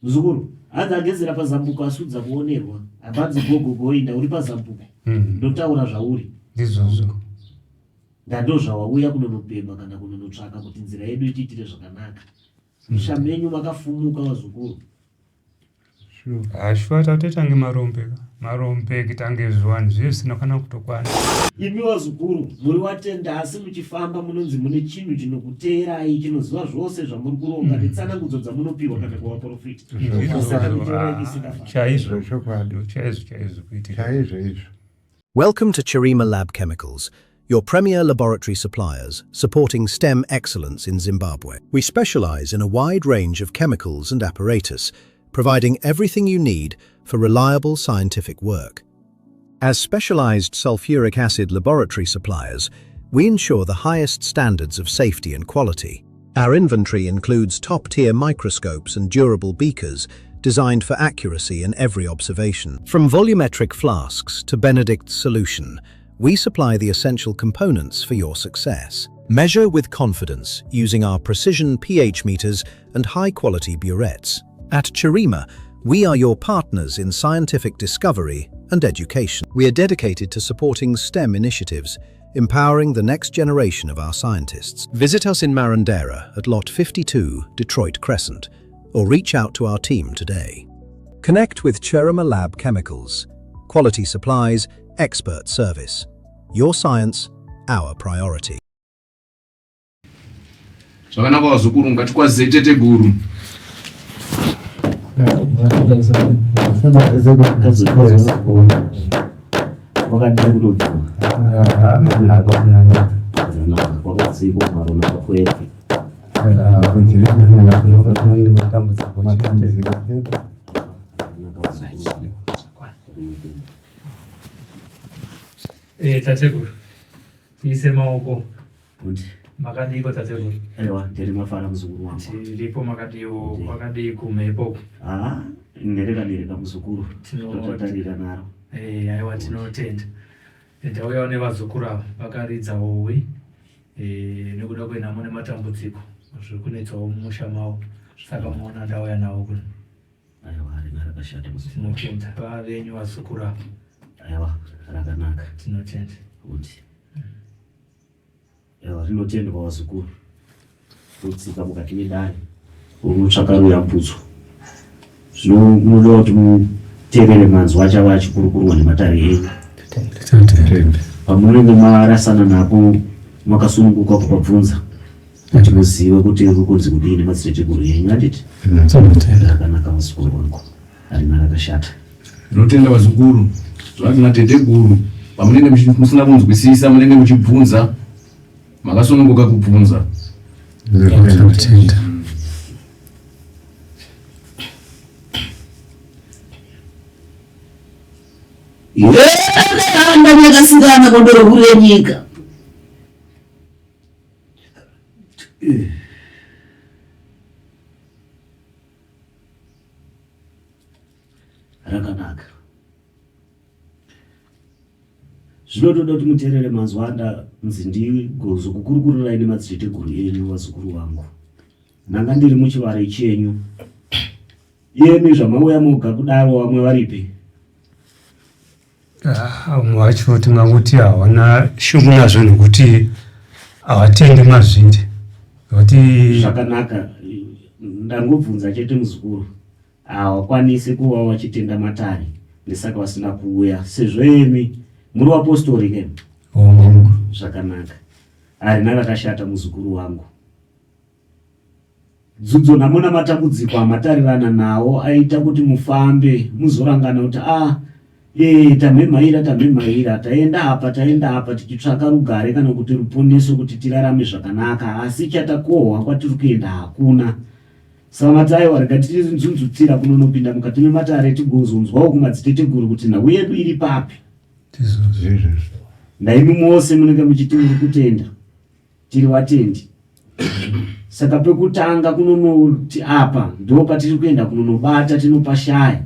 Muzukuru, hanzi agezera pazambuko asudza kuonerwa. Hapanzi gogo goinda uri pazambuko. Mm. Ndotaura zvauri. Ndizvozvo. Ndandozvawauya kunonopemha kana kunonotsvaka kuti nzira yedu itiitire zvakanaka. Musha menyu makafumuka vazukuru. Shuwa tatoita marombe ka. Marombe kitange zviwani zviye zvisina kana kutokwana. Imi vazukuru muri watenda asi muchifamba munonzi mune chinhu chinokuteerai chinoziva zvose zvamuri kuronga mm. netsanangudzo dzamunopiwa kana kuvaprofita. Chaizvo chokwadi chaizvo chaizvo kuitika. Chaizvo izvo. Welcome to Chirima Lab Chemicals, your premier laboratory suppliers supporting STEM excellence in Zimbabwe. We specialize in a wide range of chemicals and apparatus, providing everything you need for reliable scientific work. As specialized sulfuric acid laboratory suppliers, we ensure the highest standards of safety and quality. Our inventory includes top-tier microscopes and durable beakers designed for accuracy in every observation. From volumetric flasks to Benedict's solution, we supply the essential components for your success. Measure with confidence using our precision pH meters and high-quality burettes. At Chirima, we are your partners in scientific discovery and education. We are dedicated to supporting STEM initiatives, empowering the next generation of our scientists. Visit us in Marondera at Lot 52, Detroit Crescent, or reach out to our team today. Connect with Chirima Lab Chemicals. Quality supplies, expert service. Your science, our priority. Zvakanaka vazukuru, ngatikwazisei teteguru. Eh, tateguru tiise maoko Kuti makadiiko tateguru aiwa ndiri mafara muzukuru wangu. tiripo makadiwo kwakadii kumhepo Ah, ndereka dereka muzukuru. Tino- Totatarira naro. Eh, aiwa tinotenda ndauyawo nevazukuru ava vakaridza howi eh, nekuda kwenhamo nematambudziko zviri kunetsawo mumusha mavo saka maona ndauya navo kuno Aiwa harina rakashata muzukuru. Tinotenda vavenyu vazukuru ava. Aiwa rakanaka. Tinotenda. Kuti. Aiwa rinotendwa vazukuru. Kutsika mukati medare unotsvaka ruyambudzo. Zvino munoda kuti muteerere manzwi achava achikurukurwa nematare enyu. Tinotenda. Pamunenge marasana napo makasununguka kupabvunza. kuti muzive kuti riri kunzi kudii nemadziteteguru enyu handiti rakanaka muzukuru wangu harina rakashata Ndinotenda vazukuru zvanzi nateteguru pamunenge musina kunzwisisa munenge muchibvunza makasununguka kubvunza. Ndinotenda. Yeee nyakasikana kondoro huru yenyika Rakanaka. Zvinotoda kuti muteerere manzwi andanzi ndigozokukurukurirai nemadziteteguru enyu vazukuru vangu. Ndanga ndiri muchivare chenyu. Iyemi zvamauya moga kudaro vamwe varipi? Ah, vamwe vacho tinganguti hawana shungu nazvo nekuti havatendi mazviri nokuti Zvakanaka, ndangobvunza chete muzukuru. Hawakwanisi kuva wachitenda matare ndesaka vasina kuuya sezvo imi muri vapostori ke? Hongu. Zvakanaka, harina rakashata muzukuru wangu. Dzudzo nhamo namatambudziko amatarirana nawo aita kuti mufambe muzorangana kuti ah ee tamhemhaira tamhemhaira taenda apa taenda apa tichitsvaka rugare kana kuti ruponeso kuti tirarame zvakanaka asi chatakohwa kwatiri kuenda hakuna. Saka mati aiwa rega tichinzunzutsira kunonopinda mukati mematare tigozonzwawo kumadziteteguru kuti nhau yedu iri papi. Ndaimi mose munenge muchiti muri kutenda. Tiri vatendi. Saka pekutanga kunonoti apa ndo patiri kuenda kunonobata tinopashaya.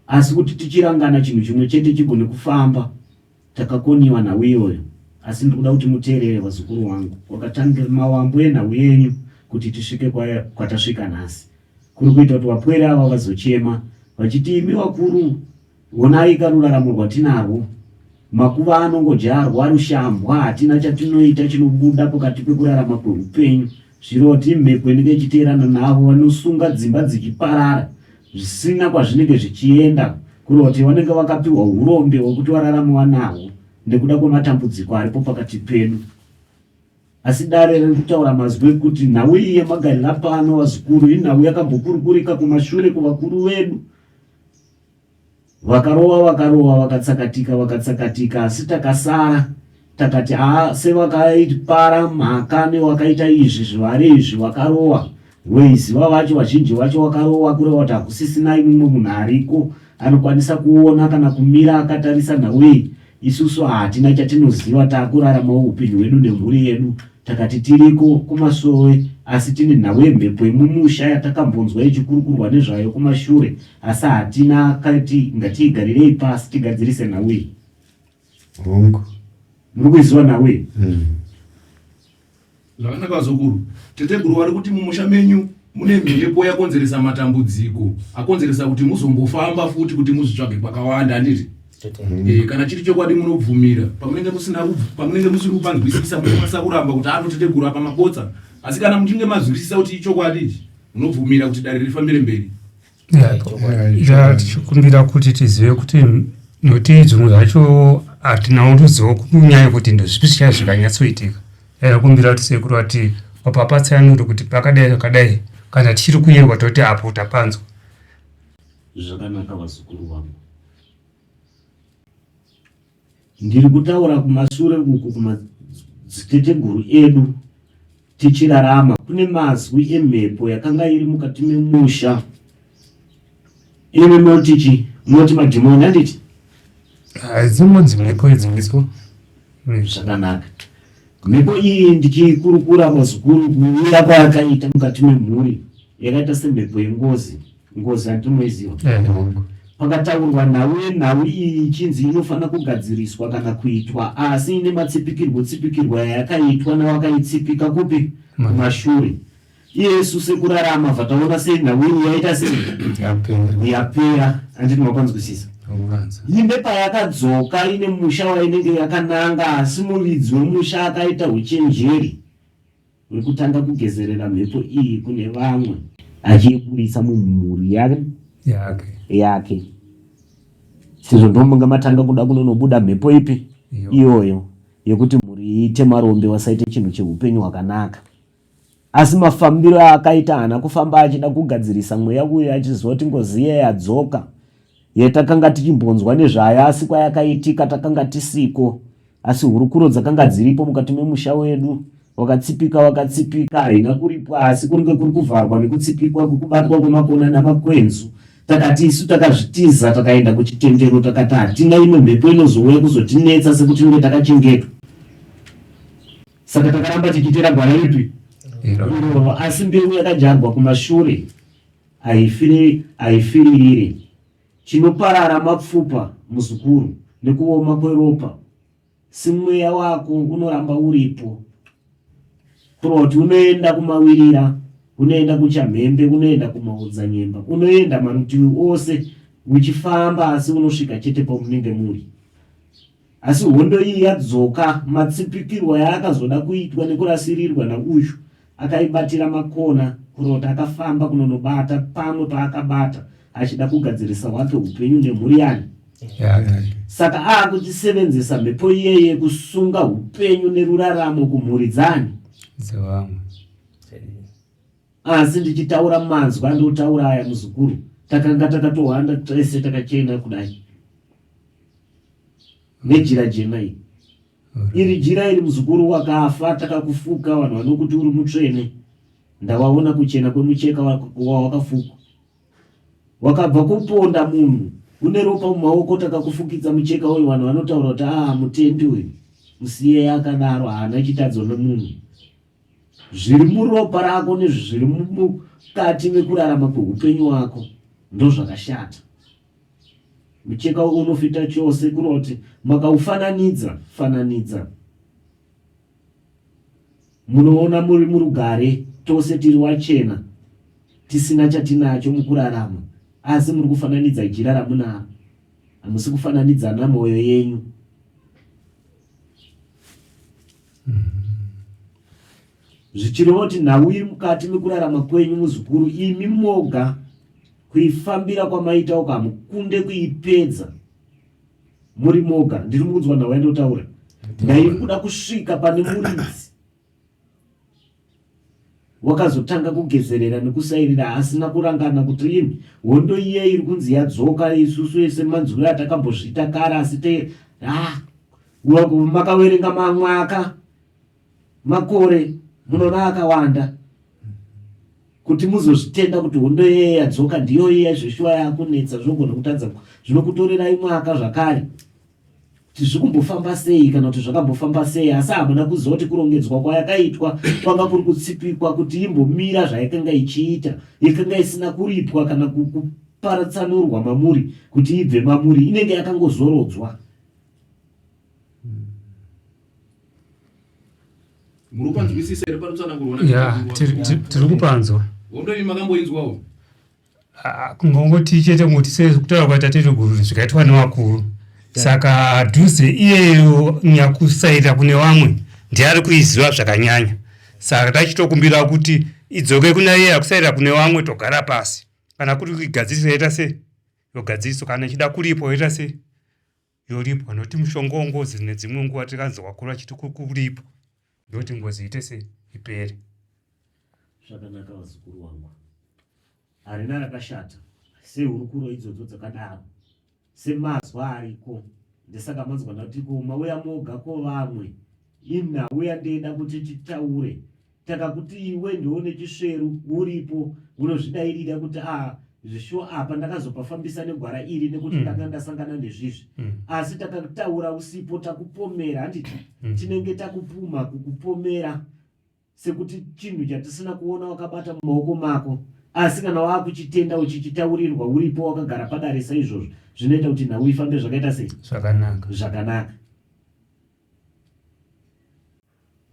Asi kuti tichirangana chinhu chimwe chete chigone kufamba takakoniwa nhau iyoyo. Asi ndikuda kuti muteerere vazukuru vangu kwakatangira mawambo enhau yenyu kuti tisvike kwatasvika nhasi. Kuri kuita kuti vapwere ava vazochema vachiti imi vakuru honai karuraramo rwatinarwo. Makuva anongodyarwa rushambwa hatina chatinoita chinobuda pakati pekurarama kweupenyu. Zviroti mhepo inenge ichiteerana navo vanosunga dzimba dzichiparara zvisina kwazvinenge zvichienda kuroti vanenge vakapiwa hurombe hwekuti vararame vanahwo nekuda kwematambudziko aripo pakati pedu. Asi dare riri kutaura mazwi ekuti nhau iyi yemagarira pano vazukuru inhau yakambokurukurika kumashure kuvakuru vedu. Vakarova vakarova vakatsakatika vakatsakatika asi takasara takati haa sevakaipara mhaka newakaita izvi zvivare izvi vakarova weiziva vacho vazhinji vacho vakarova kureva kuti hakusisinai mumwe munhu ariko anokwanisa kuona kana kumira akatarisa nhau iyi Isusu hatina chatinoziva takuraramawo hupenyu hwedu nemhuri yedu takati tiriko kumasowe asi tine nhau yemhepo yemumusha yatakambonzwa ichikurukurwa nezvayo kumashure asi hatina akati ngatiigarirei pasi tigadzirise nhau iyi. Hongu. Muri kuiziva nhau iyi? Mm. Zvakanaka vazukuru. Teteguru vari kuti mumusha menyu mune mhepo yakonzeresa matambudziko akonzeresa kuti muzombofamba futi kuti muzvitsvage kwakawanda handiti? E, kana chiri chokwadi munobvumira pamunenge musina pamunenge musiri kupanzwisisa munokwanisa kuramba kuti ano teteguru apa mapotsa asi kana muchinge mazwisisa kuti ichokwadi ichi munobvumira kuti dare rifambire mberi. Tichikumbira kuti tizive kuti nokuti zvimwe zvacho hatina ruzivo kunyanya kuti ndozvipi zvichaya zvakanyatsoitika taikumbira kuti sekuru vati vapapatsanure kuti pakadai zvakadai kana tichiri kuyerwa toti apo tapanzwa. Zvakanaka vazukuru vangu. Ndiri kutaura kumasure uku kumadziteteguru edu tichirarama kune mazwi emhepo yakanga iri mukati memusha. Imi munoti chi? Munoti madhimoni handiti? Dzinonzi mhepo idzi mhepo. Zvakanaka. Mhepo iyi ndichikurukura vazukuru kuuya kwayakaita mukati memhuri yakaita semhepo yengozi. Ngozi handiti munoiziva? Pakataurwa nhau yenhau iyi ichinzi inofanira kugadziriswa kana kuitwa asi ine matsipikirwo tsipikirwo ayakaitwa navakaitsipika kupi? Kumashure. Iyesu sekurarama bva taona sei nhau iyi yaita sei? Yapera. Handiti mapanzwisisa? Imbe payakadzoka ine musha wainenge yakananga asi muridzi wemusha akaita uchenjeri wekutanga kugezerera mhepo iyi kune vamwe achiiburitsa mumhuri yake yake sezvo ndomunga matanga kuda kunonobuda mhepo ipi iyoyo yekuti mhuri iite marombe wasaite chinhu cheupenyu hwakanaka. Asi mafambiro aakaita haana kufamba achida kugadzirisa mweya uyu achiziva kuti ngozi iye yadzoka yetakanga tichimbonzwa nezvayo asi kwayakaitika takanga tisiko asi hurukuro dzakanga dziripo mukati memusha wedu wakatsipika wakatsipika haina kuripwa asi kunenge kuri kuvharwa nekutsipikwa kwekubatwa kwemakona namakwenzu takati isu takazvitiza takaenda kuchitendero takati hatina imwe mhepo inozouya kuzotinetsa sekuti tinenge takachengetwa Saka takaramba tichitera gwara ripi? Iroro. Asi mbeu yakadyarwa kumashure haifiririre. Chinoparara mapfupa muzukuru nekuoma kweropa. Si mweya wako unoramba uripo. Kureva kuti unoenda kumawirira, unoenda kuchamhembe, unoenda kumaodzanyemba, unoenda marutivi ose uchifamba asi unosvika chete pamunenge muri. Asi hondo iyi yadzoka matsipikirwo ayakazoda kuitwa nekurasirirwa nauyu akaibatira makona kurota akafamba kunonobata pamwe paakabata achida kugadzirisa hwake hupenyu nemhuri yani saka aakuchisevenzesa mhepo iyeye kusunga hupenyu neruraramo kumhuri dzani dzevamwe. Asi ndichitaura manzwi andotaura aya muzukuru, takanga takatohwanda tese takachena kudai nejira jena iri. Iri jira iri muzukuru wakafa takakufuka vanhu vanokuti uri mutsvene. Ndawaona kuchena kwemucheka wawakafukwa. Wakabva kuponda munhu une ropa mumaoko takakufukidza mucheka uyu vanhu vanotaura kuti ah mutendi uyu musiyei akadaro haana chitadzo nemunhu. Zviri muropa rako nezviri mukati mekurarama kweupenyu wako ndozvakashata. Mucheka unofita chose kuroti makaufananidza fananidza munoona muri murugare tose tiri wachena. tisina chatinacho mukurarama asi muri kufananidza jira ramunaro hamusi kufananidzana mwoyo yenyu. Zvichireva kuti nhau iri mukati mekurarama kwenyu muzukuru imi moga kuifambira kwamaita uko hamukunde kuipedza muri moga. Ndiri mukunzwa nhau yandotaura ndairi kuda kusvika pane muridzi wakazotanga kugezerera nekusairira asina kurangana kuti ini hondo iye iri kunzi yadzoka isusu ese manzwiro atakambozviita kare asi te ah, makaverenga mamwaka makore munoona akawanda kuti muzozvitenda kuti hondo iye yadzoka ndiyo iya zveshuwa yakunetsa zvinogona kutadza zvinokutorerai mwaka zvakare kuti zvikumbofamba sei kana kuti zvakambofamba sei asi hamuna kuziva kuti kurongedzwa kwayakaitwa kwanga kuri kutsipikwa kuti imbomira zvayakanga ichiita yakanga isina kuripwa kana kuparatsanurwa mamuri kuti ibve mamuri inenge yakangozorodzwa. Muri kupanzwisisa here panotsanangurwa ya tiri kupanzwa. Hondo iyi makamboinzwawo? Ah, kungongoti chete kungoti sekutaura kwaita teteguru zvikaitwa nevakuru saka dhuze iyeyo nyakusaira kune vamwe ndiye ari kuiziva zvakanyanya saka tachitokumbira kuti idzoke kuna iye akusaira kune vamwe togara pasi kana kuri kuigadzirisa yoita sei yogadziriswa kana ichida kuripo yoita sei yoripwa nokuti mushonga wengozi nedzimwe nguva tikanzi wakuru vachiti kuripwa ndokuti ngozi iite sei ipere. Zvakanaka vazukuru wangu, harina rakashata sehurukuro idzodzo dzakadaro semazwa ariko ndesaka manzwa ndati ko mauya moga ko vamwe inhau yandeda kuti titaure Takakuti iwe ndiwe une chisveru uripo unozvidairira kuti a zvishuwa apa ndakazopafambisa negwara iri nekuti ndanga ndasangana nezvizvi asi takataura usipo takupomera handiti tinenge takupumha kukupomera sekuti chinhu chatisina kuona wakabata mumaoko mako asi kana wakuchitenda uchichitaurirwa uripo wakagara padare saizvozvo zvinoita kuti nhau ifambe zvakaita sei zvakanaka zvakanaka.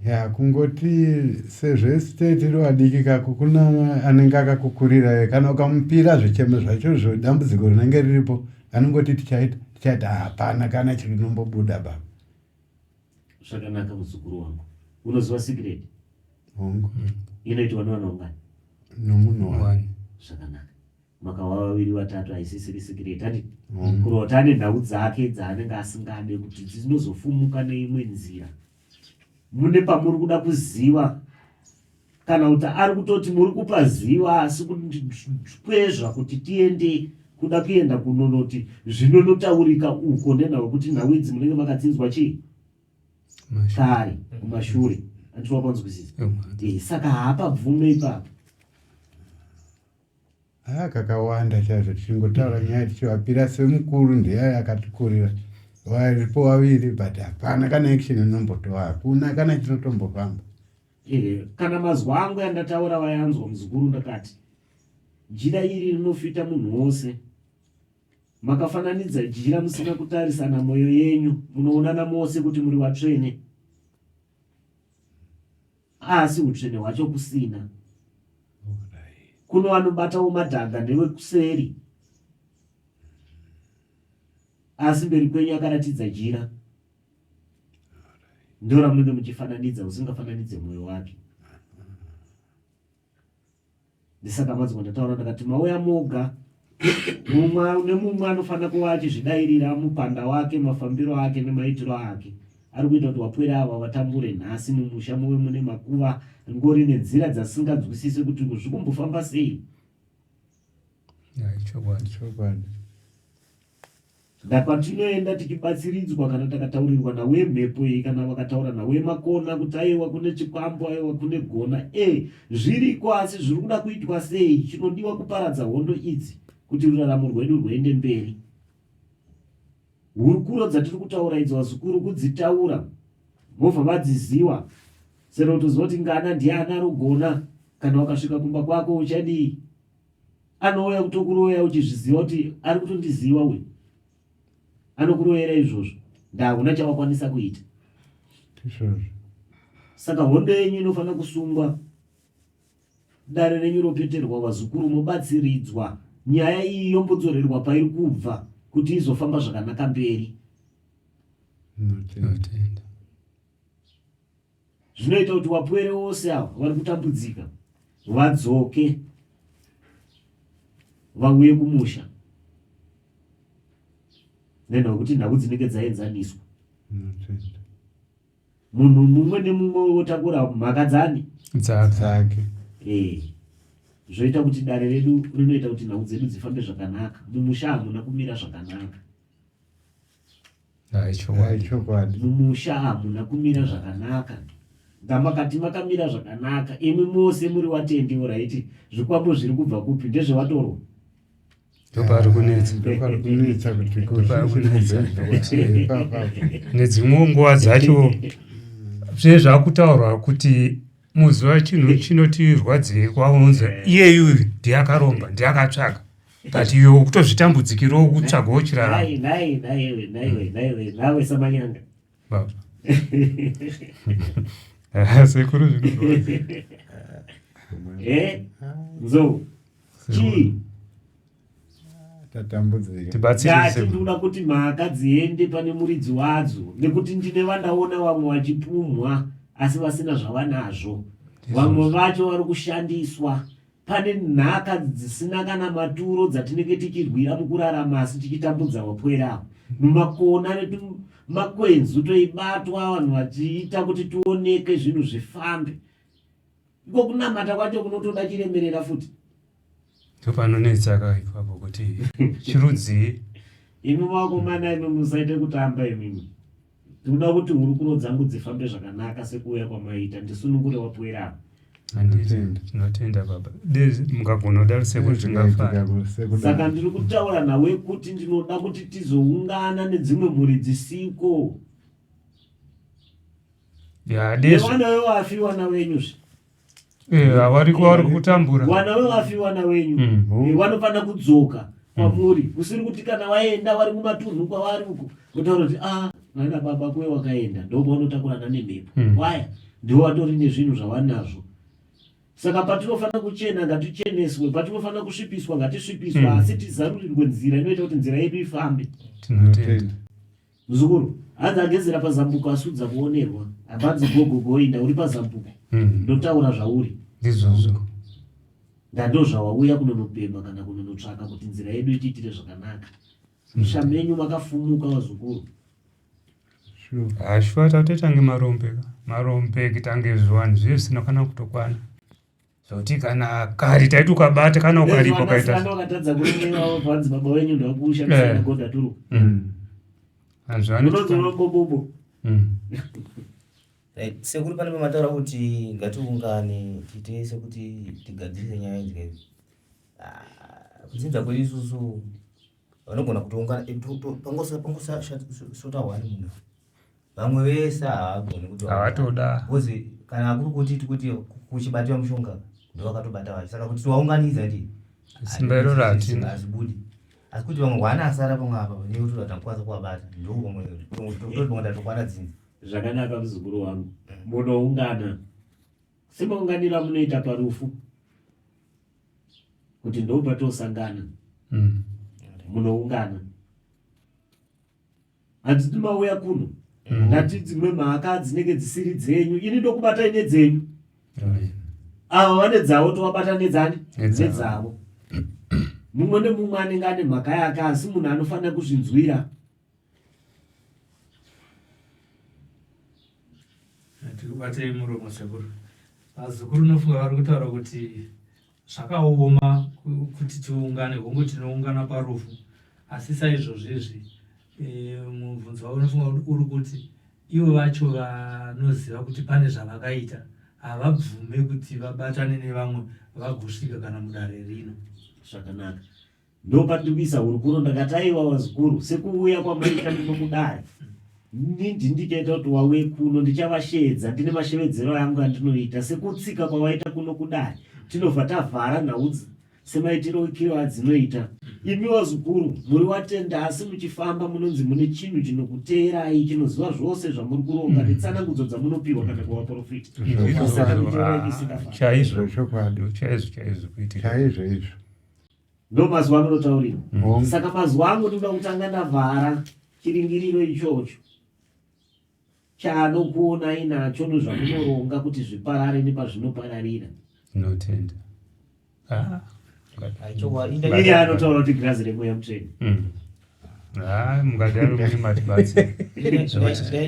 Ya kungoti sezvo isu tee tiri vadiki kako kuna anenge akakukurira kana ukamupira zvichemo zvacho zvo dambudziko rinenge riripo anongoti tichaita tichaita hapana kana chinombobuda baba. Zvakanaka muzukuru wangu unoziva secret Hongu. Inoitwa nevanhu vangani? Nomunhu one. Zvakanaka. Makava vaviri vatatu haisisiri secret handiti? Kureva kuti ane nhau dzake dzaanenge asingade kuti dzinozofumuka neimwe nzira. Mune pamuri kuda kuziva kana kuti ari kutoti muri kupaziva asi kutikwezva kuti tiende kuda kuenda kunonoti zvinonotaurika uko nenhau yekuti nhau idzi munenge makadzinzwa chii kare kumashure anditi wapanzwisisa eh, saka haapabvume ipapo. Haa kakawanda chaizvo tichingotaura nyaya tichivapira semukuru ndiye akatikurira varipo vaviri but hapana kana action inombotoa hakuna kana chinotombofamba. Eh, kana mazwi angu yandataura vayanzwa muzukuru ndakati jira iri rinofita munhu wose makafananidza jira musina kutarisana moyo yenyu munoonana mose kuti muri vatsvene Asi hutsvene hwacho kusina. Kuno anobatawo madhaga ndewekuseri. Asi mberi kwenyu akaratidza jira. Ndoramunenge muchifananidza usingafananidze moyo wake. Ndisaka manzwa ndataura ndakati mauya moga mumwe nemumwe anofanira kuva achizvidairira mupanda wake mafambiro ake nemaitiro ake ari kuita kuti wapwere ava vatambure nhasi mumusha muve mune makuva ngori nenzira dzasinganzwisise kuti zvikumbofamba sei. Chokwadi. Ndapatinoenda tichibatsiridzwa kana takataurirwa nhau yemhepo iyi kana vakataura nhau yemakona kuti aiwa kune chikwambo aiwa kune gona e zviriko asi zviri kuda kuitwa sei chinodiwa kuparadza hondo idzi kuti ruraramo rwedu rwuende mberi hurukuro dzatiri kutaura idzo vazukuru kudzitaura vobva vadziziwa sero toziva kuti ngana ndiye anaro gona kana wakasvika kumba kwako uchadii Anouya kutokuroya uchizviziva kuti ari kutondiziva uyu. Anokuroyera izvozvo. Ndahuna chawakwanisa kuita. Izvozvo. Saka hondo yenyu inofanira kusungwa. Dare renyu ropeterwa vazukuru mobatsiridzwa nyaya iyi yombodzorerwa pairi kubva kuti izofamba zvakanaka mberi. Tinotenda. Zvinoita kuti wapwere wose ava vari kutambudzika vadzoke vauye kumusha nenhau yekuti nhau dzinenge dzaenzaniswa. Munhu mumwe nemumwe wotakura mhaka dzani? Dzake. Eh. Zvoita kuti dare redu rinoita kuti nhau dzedu dzifambe zvakanaka. Mumusha hamuna kumira zvakanaka. Chokwadi. Mumusha hamuna kumira zvakanaka. Ngamakati makamira zvakanaka. Imi mose muri watendi oraiti. Zvikwambo zviri kubva kupi? Ndezvevatorwa. Ndopari kunetsa. Ndopari kunetsa kuti nedzimwewo nguva dzacho zve zvakutaurwa kuti muzuva chinhu chinotirwadzei kwaunza iyeyu ndiye akaromba ndiye akatsvaga but iwe kutozvitambudzikirawo kutsvagawo chiraramo. Nhai nhai nhaiwe nhaiwe nhaiwe nhawe samanyanga. Baba. Sekuru zvinorwadza. Eh? Nzou. Chii? Tatambudzika. Tibatsire Ndati sekuru. ndinoda kuti mhaka dziende pane muridzi wadzo nekuti ndine vandaona vamwe vachipumhwa asi vasina zvavanazvo. Vamwe vacho vari kushandiswa. Pane nhaka dzisina kana maturo dzatinenge tichirwira mukurarama asi tichitambudza vapwere ava. Mumakona netumakwenzu toibatwa vanhu vachiita kuti tioneke zvinhu zvifambe. Iko kunamata kwacho kunotoda chiremerera futi. Ndopanonetsa ka ipapo kuti chirudzii. Imi vakomana imi musaite kutamba imimi. Ndinoda kuti hurukuro dzangu dzifambe zvakanaka sekuuya kwamaita ndisunungure wapwere ava. Handiti tinotenda baba. Dei mukagona kudaro sekuru tingafara. Saka ndiri kutaura nawe kuti ndinoda kuti tizoungana nedzimwe mhuri dzisiko. Ya dezvo. Nevana vevafi vana venyuzve. Eh, havariko vari kutambura. Vana vevafi vana venyu mm. Eh, vanofanira kudzoka kwamuri mm. Kusiri kuti kana waenda vari kumatunhu kwavari uko votaura kuti ah vana baba kuve wakaenda ndopaunotakurana nemhepo mm. Waya ndiwo vatori nezvinhu zvavanazvo saka patinofanira kuchena ngaticheneswe patinofanira kusvipiswa ngatisvipiswe mm. Asi tizarurirwe nzira inoita kuti nzira yedu ifambe. Tinotenda. Muzukuru, hanzi agezera pazambuko asudza kuonerwa. Hapanzi gogogo inda uri pazambuko. Mm. Ndotaura zvauri. Ndizvozvo. Ndandozvawauya kunonopemha kana kunonotsvaka kuti nzira yedu itiitire zvakanaka. Musha menyu makafumuka vazukuru. Sure. Shuwa tatoita marombe ka. Marombe kitange zviwani zviye zvisina kana kutokwana. Zvekuti kana kare taiti ukabata kana ukaripa ukaita. Vana vakatadza kuromewa vanzi baba wenyu ndakushandisa eh. negoda turu. Mm. Hanzi vanoti bobobo. Mm. Right. Sekuru pane pamataura kuti ngatiungane tiite sekuti tigadzirise nyaya idzi. Ah, kudzinza kwedu isusu vanogona kutoungana eh, pangosota one munhu vamwe vese havagoni kuti havatoda because kana kuri kuti tikuti kuchibatiwa mushonga ndovakatobata vacho saka kuti tiwaunganidza ndi simba iroro hatina hazvibudi asi kuti vamwe hwana asara pamwe apa nekuti vatakwanisa kuwabata ndopamwe pamwe tatokwana dzinza zvakanaka muzukuru wangu munoungana semaunganiro amunoita parufu kuti ndopatosangana mm. Munoungana handiti mauya kuno mm. Ndati dzimwe mhaka dzinenge dzisiri dzenyu ini ndokubatai nedzenyu ava vane dzavo tovabata nedzani nedzavo mumwe nemumwe anenge ane mhaka yake asi munhu anofanira kuzvinzwira. Tikubatei muromo sekuru. Vazukuru nofunga vari kutaura kuti Zvakaoma kuti tiungane, hongu tinoungana parufu asi saizvozvo izvi e, mubvunzo wavo unofunga uri kuti ivo vacho vanoziva kuti pane zvavakaita havabvume kuti vabatane nevamwe vagosvika kana mudare rino. Zvakanaka. Ndopatiri kuisa hurukuro ndakati aiwa vazukuru sekuuya kwamaita muno kudare ndini ndichaita kuti wauye kuno ndichavasheedza ndine mashevedzero angu andinoita sekutsika kwavaita kuno kudare tinobva tavhara nhau Semaitiro adzinoita. Imi vazukuru muri watenda asi muchifamba munonzi mune chinhu chinokuteerai chinoziva zvose zvamuri kuronga netsanangudzo dzamunopiwa kana kuvaporofita. Saka mitemo yenyu isingafambi. Chaizvo. Zvechokwadi. Chaizvo chaizvo kuitika. Chaizvo izvo. Ndo mazuva amunotaurira. Hongu. Saka mazuva angu ndinoda kutanga ndavhara chiringiriro ichocho chaanokuonai nacho nezvamunoronga kuti zviparare nepazvinopararira. Tinotenda. Ah. Iye anotaura kuti girazi remweya mutsvene. Ah, mukadaro muri matibatsira.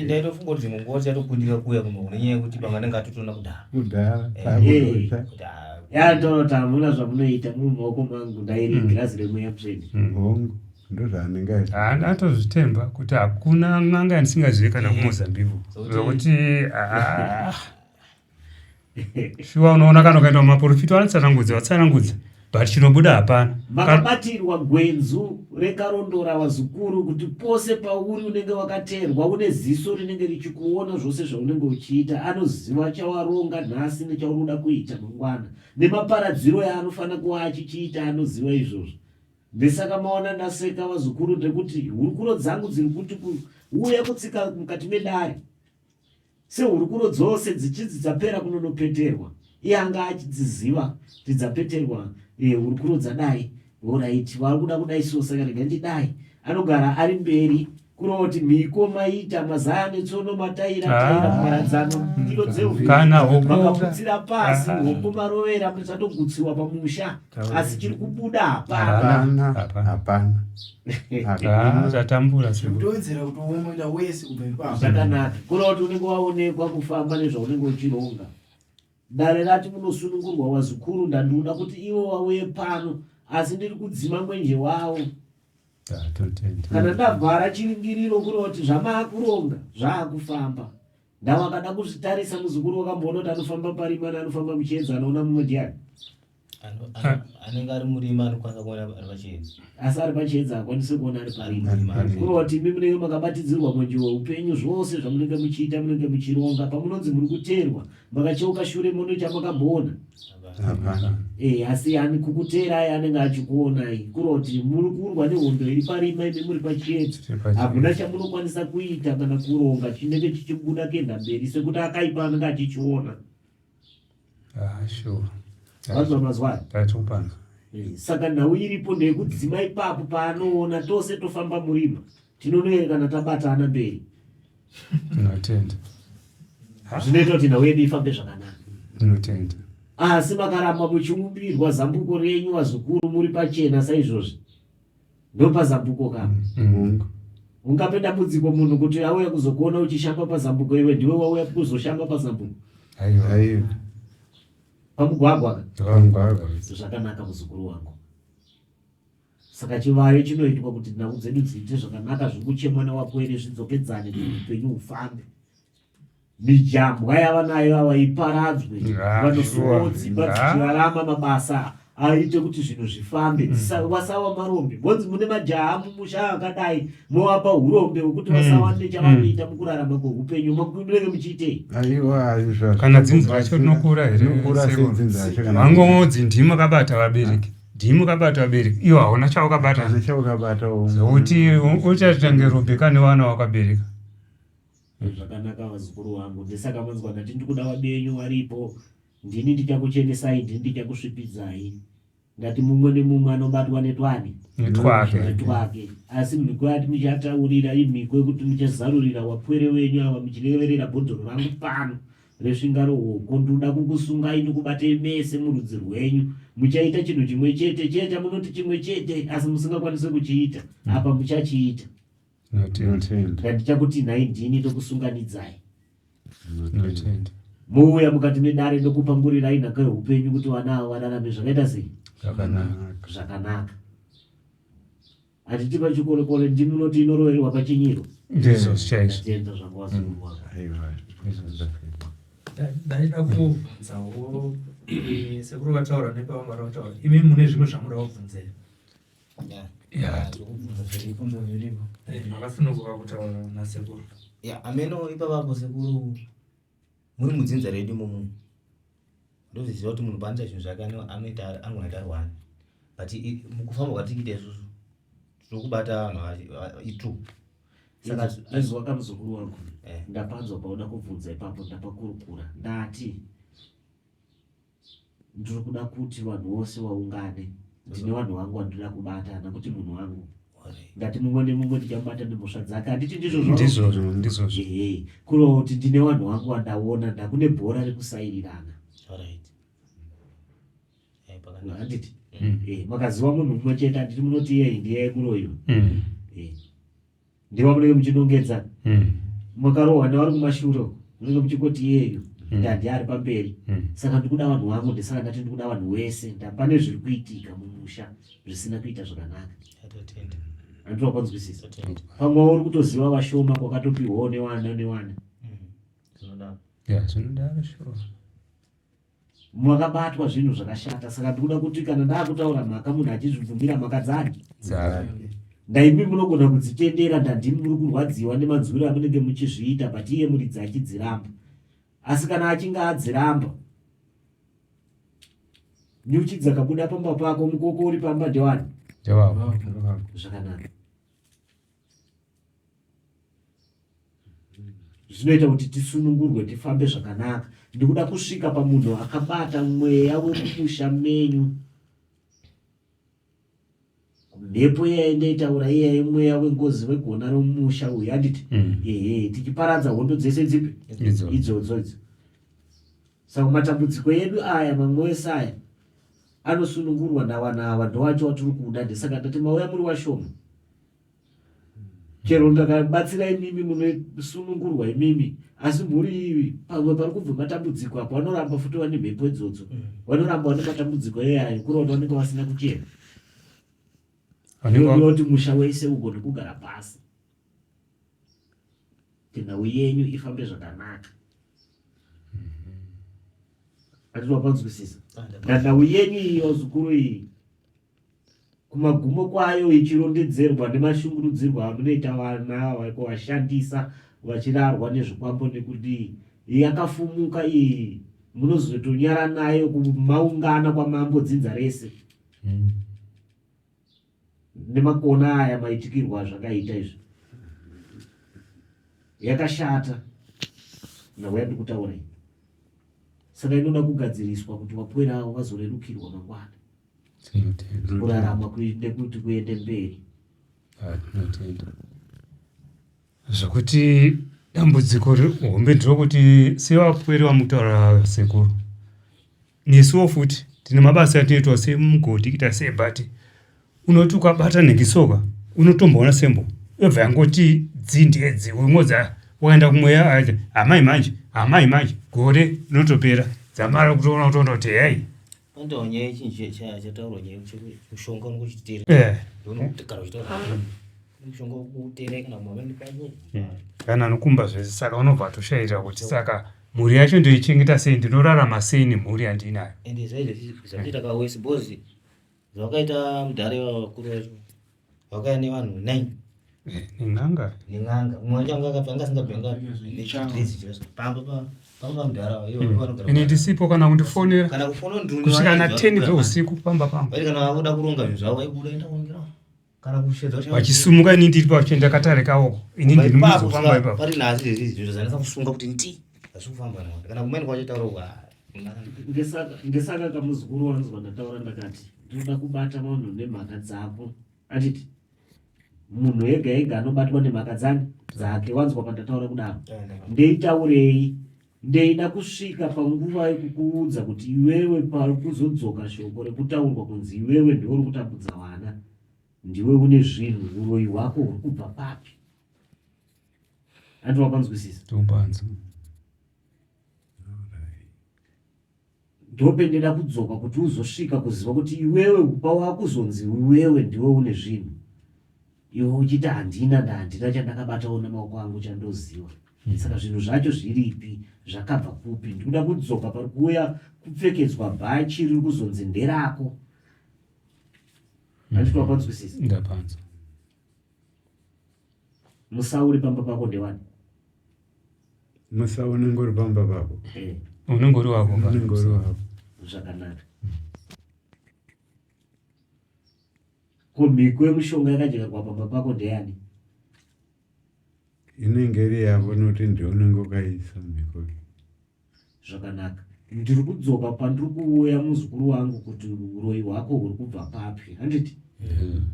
Ndaitofunga kuti dzimwe nguva tichatokundika kuuya kuno nenyaya yekuti pamwe anenge atotoona kudhara. Kudhara. Eh. Takutoita. Kuti ah, Yaanotaura kuti hamuna zvamunoita muri mumaoko mangu ndairi girazi remweya mutsvene. Hongu. Ndozvaanenge aita. Ah, atozvitemba kuti hakuna n'anga yandisingazivi kana kuMozambique. Zvekuti ah. Shuwa unoona kana ukaenda kumaporofita vanotsanangudza vatsanangudza but chinobuda hapana. Makabatirwa gwenzu rekarondora vazukuru kuti pose pauri unenge wakateerwa une ziso rinenge richikuona zvose zvaunenge uchiita anoziva chawaronga nhasi nechaunoda kuita mangwana nemaparadziro yaanofanira kuva achichiita anoziva izvozvo. Ndesaka maona ndaseka vazukuru ndekuti hurukuro dzangu dziri kuti kuuya kutsika mukati medare Sehurukuro dzose dzichinzi dzapera kunonopeterwa, iye anga achidziziva kuti dzapeterwa eh, hurukuro dzadai, horaiti vari kuda kudai so saka rega ndidai. Anogara ari mberi kureva kuti mhiko maita mazaya netsono mataira taira Ah. mharadzano ndiro dzevhu Kana hoko. makaputsira pasi Ah. hoko marovera muchatogutsiwa pamusha asi chiri kubuda hapana. Hapana. Hapana. Hapana. Ah, Hakuna. tatambura sekuru. Kutowedzera kuti uomoita wese kubva ipapo. Zvakanaka kureva kuti unenge waonekwa kufamba nezvaunenge uchironga. Dare rati munosunungurwa wazukuru ndandoda kuti ivo vauye pano asi ndiri kudzima mwenje wavo. Ah, totenda. Kana ndavhara chiringiriro kureva kuti zvamaakuronga zvaakufamba. Ndawakada kuzvitarisa muzukuru wakamboona kuti anofamba parima neanofamba muchiedza anoona mumwe ndiani? Anenge ari murima anokwanisa kuona ari pachiedza. Asi ari pachiedza haakwanisi kuona ari parima. Ari Kureva kuti imi munenge makabatidzirwa mwenje weupenyu zvose zvamunenge muchiita munenge muchironga pamunonzi muri kuteerwa makacheuka shure mune chamakamboona. Hapana. Eh, asi ani kukuteerai anenge achikuonai kureva kuti muri kurwa nehondo iri parima imi muri pachiedza. Tiri pachiedza. Hakuna chamunokwanisa kuita kana kuronga chinenge chichibuda kuenda mberi sekuti akaipa anenge achichiona. Ah, sure. Vanzwa mazwa aya? Tatopanzwa. Eh, saka nhau iripo ndeyekudzima ipapo paanoona tose tofamba murima tinonoerekana tabatana mberi. Tinotenda. Zvinoita kuti nhau yedu ifambe zvakanaka. Tinotenda. Asi makaramba muchiumbirwa zambuko renyu vazukuru muri pachena saizvozvi. Ndopazambuko ka. Hongu. Ungape dambudziko munhu kuti auya kuzokuona uchishamba pazambuko iwe ndiwe wauya kuzoshamba pazambuko. Aiwa. Aiwa. Pamugwagwa ka. Pamugwagwa. Zvakanaka muzukuru wangu. Saka chivayo chinoitwa kuti nhau dzedu dziite zvakanaka zvekuchemwa newapwere zvidzokedzane kuti upenyu hufambe. Mijambwa yavanayo ava iparadzwe, vanosuwawo dzimba dzichirarama mabasa aite kuti zvinhu zvifambe, vasawa marombe. Vonzi mune majaha mumusha akadai movapa hurombe hwekuti vasawa nechavanoita mukurarama kweupenyu, munenge muchiitei? Aiwa, izvo. Kana dzinza racho rinokura here? Rinokura sedzinza racho kana. Vangonzi ndimi makabata vabereki. Ndimi makabata vabereki. Iwe hauna chawakabata. Hauna chawakabata. Zvekuti uchatange rombe kane vana wakabereka. Zvakanaka vazukuru vangu, ndisaka manzwa ndati ndikuda vabenyu varipo, ndini ndichakuchenesai, ndini ndichakusvipidzai. Ndati mumwe nemumwe anobatwa netwani Netwake. netwake, asi mhiko yati muchataurira imhiko yekuti muchazarurira wapwere wenyu ava muchireverera bhodhoro rangu pano resvinga rohoko. Ndinoda kukusungai ndikubatei mese murudzi rwenyu, muchaita chinhu chimwe chete chiya chamunoti chimwe chete asi musingakwanisi kuchiita, apa muchachiita. Tinotenda. Ndandichakuti nhai ndini ndokusunganidzai. Tinotenda. Mouya mukati medare ndokupangurirai nhaka yeupenyu kuti vana ava vararame zvakaita sei? Zvakanaka. Zvakanaka. Hatiti pachikolekole ndimi munoti inoroverwa pachinyiro. Ndizvo chaizvo. Ndatenda zvangu vazukuru vangu. Aiwa. Ndizvo. Ndaida kubvunzawo sekuru vataura nepavanga vari kutaura imi mune zvimwe zvamuda kubvunza here? Makasununguka kutaura nasekuru. Ya, ameno ipapapo sekuru muri mudzinza redu imomo. Ndozviziva kuti munhu paanoita zvinhu zvake anoita anogona kuita arwani. But mukufamba kwatiri kuita isusu tiri kubata vanhu itu. Saka izwa kamuzukuru wangu. Eh. Ndapanzwa pauda kubvunza ipapo ndapakurukura. Ndati ndiri kuda kuti vanhu vose vaungane. Ndine vanhu vangu vandinoda kubata nekuti munhu wangu. Ndati mumwe nemumwe ndichamubata nemhosva dzake. Handiti ndizvozvo? Ndizvozvo, ndizvozvo. Ehe. Kureva kuti ndine vanhu vangu vandaona ndakune bhora rekusairirana. Alright. Eh, handiti mm. eh, makaziva munhu mumwe chete handiti munoti iyeyi ndiye muroyi mm. eh, ndiva munenge muchinongedza mm. makarohwa nevari kumashure uko munenge muchingoti iyeyu ndandi ari pamberi saka ndikuda vanhu vangu ndisaka ndati ndikuda vanhu wese ndapane zviri kuitika mumusha zvisina kuita zvakanaka handiti wapanzwisisa pamwe uri kutoziva vashoma kwakatopiwawo newana newana zvinodaro sure Makabatwa zvinhu zvakashata saka ndikuda kuti kana ndakutaura mhaka munhu achizvibvumira mhaka dzani ndaimi munogona kudzitendera ndandimi muri kurwadziwa nemanzwiro amunenge muchizviita but iye muridzi achidziramba asi kana achinge adziramba nyuchi dzakabuda pamba pako mukoko uri pamba ndewani zvakanaka zvinoita kuti tisunungurwe tifambe zvakanaka ndikuda kusvika pamunhu akabata mweya wekumusha menyu mhepo iya yandaitaura iya yemweya wengozi wegona romusha uyu handiti mm. ehe tichiparadza hondo dzese dzipi idzodzo idzo saka matambudziko edu aya mamwe ese aya anosunungurwa nawana awa ndowacho watiri kuda ndesaka ndati mauya muri washoma chero ndakabatsira imimi munosunungurwa imimi asi mhuri iyi pamwe pari kubva matambudziko apo vanoramba futi vane mhepo idzodzo mm. vanoramba vane matambudziko eyayo kureva kuti vanenge vasina kuchena inoda kuti musha wese ugone kugara pasi kuti nhau yenyu ifambe zvakanaka atiti wapanzwisisa nhau yenyu iyo zukuru iyi Kumagumo kwayo ichirondedzerwa nemashungurudzirwo amunoita vana kuvashandisa vachirarwa nezvikwambo nekudii. Yakafumuka iyi munozotonyara nayo kumaungana kwamambo dzinza rese. Mm. Nemakona aya maitikirwo azvakaita izvi. Yakashata. Nhau yandikutaura iyi. Saka inoda kugadziriswa kuti wapwera avo vazorerukirwa mangwana. kurarama nekuti kuende mberi ah, tinotenda zvekuti dambudziko hombe nderokuti sevapwere vamutaura sekuru nesuwo futi tine mabasa atinoitwa semugodhi kuita sei but unoti ukabata nhengisoka unotomboona sembo yobva yangoti dzindedzi ungodza wakaenda kumweya hamai manje hamai manje gore rinotopera dzamara kutoona kutoona kuti hei Pandawo nyaya yechinhu chataurwa nyaya mushonga unenge uchitera eh. Kana uchitaura mushonga wokutera kana kumamani pako hmm. kana anokumba zvese saka unobva atoshairira kuti saka mhuri yacho ndoichengeta sei ndinorarama sei nemhuri yandinayo ende zvaizvo zvatoita kawesi bhozi Zvakaita mudhara ivava vakuru vacho vakauya nevanhu 9 eh, nen'anga nen'anga umwe wacho anga akabva anga asingabvi anga nechidrezi chacho pamba pamba pamudhara ava ivo vanogara ini ndisipo kana kundifonera kana kufona nduni kusvika na 10 dzeusiku pamba pamba vaiti kana vakuda kuronga zvinhu zvavo vaibuda enda kuongera kana kushedza vachisumuka ini ndiri pachienda katare kavoko ini ndiri muzopamba ipapo pari nhasi izvi zvinhu zvanetsa kusunga kuti ndi hazvisi kufamba kana kumweni kwacho taura Ndesaka kamuzukuru wanzwa ndataura ndakati ndinoda kubata vanhu nemhaka dzako anditi munhu ega ega anobatwa nemhaka dzani dzake wanzwa pandataura kudaro ndeitaurei ndeida kusvika panguva yekukuudza kuti iwewe pari kuzodzoka shoko rekutaurwa kunzi iwewe ndiwe uri kutambudza vana ndiwe une zvinhu uroyi hwako huri kubva papi andi wapanzwisisa Ndopendeda kudzoka kuti uzosvika kuziva kuti iwewe pawakuzonzi iwewe ndiwe une zvinhu iwe uchiti handina ndahandina chandakabatawo nemaoko angu chandoziva hmm. saka zvinhu zvacho zviripi zvakabva kupi ndikuda kudzoka pari kuuya kupfekedzwa bhachi riri kuzonzi nderako hmm. handiti wapanzwisisa ndapanzwa Musauri pamba pako ndewani? Musa unenge uri pamba pako. Eh. Unenge uri wako. Unenge uri wako. Zvakanaka. Ko mhiko yemushonga yakadyarwa pamba pako ndeyani? Inenge iri yavo nokuti ndiwe unenge ukaisa mhiko. Zvakanaka. Ndiri kudzoka pandiri kuuya muzukuru wangu kuti uroyi hwako huri kubva papi. Handiti? Mm.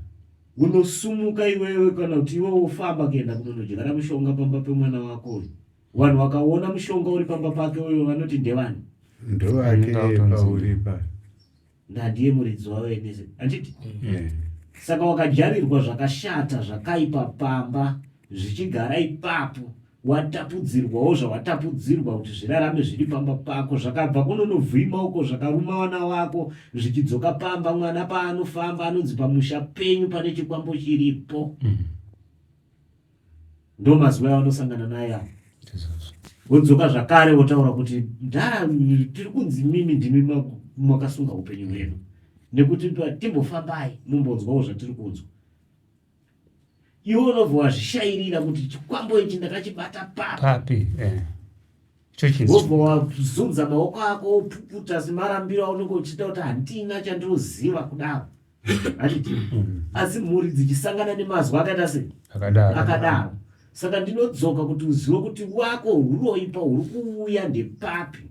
Unosumuka iwewe kana kuti iwe wofamba kuenda kunonodyara mushonga pamba pemwana wako uyu. Vanhu vakaona mushonga uri pamba pake uyo vanoti ndewani? Ndowake pauri pa. Ndandiye muridzi wavo enese. Handiti? Mm. Saka wakajarirwa zvakashata zvakaipa pamba zvichigara ipapo watapudzirwawo zvawatapudzirwa kuti zvirarame zviri pamba pako zvakabva kunonovhima uko zvakaruma vana wako zvichidzoka pamba mwana paanofamba anonzi pamusha penyu pane chikwambo chiripo mm. Ndo mazuva avanosangana naye ava wodzoka zvakare wotaura kuti mdhara tiri kunzi mimi ndimi makasunga upenyu hwedu nekuti timbofambai mumbonzwawo zvatiri kunzwa iwe unobva wazvishairira kuti chikwambo ichi ndakachibata papi eh. Wobva wazunza maoko ako wopukuta semarambiro aunenge uchiita kuti handina chandinoziva kudaro handiti mm. asi mhuri dzichisangana nemazwi akaita sei akadaro saka ndinodzoka kuti uzive kuti wako huroyi pahuri kuuya ndepapi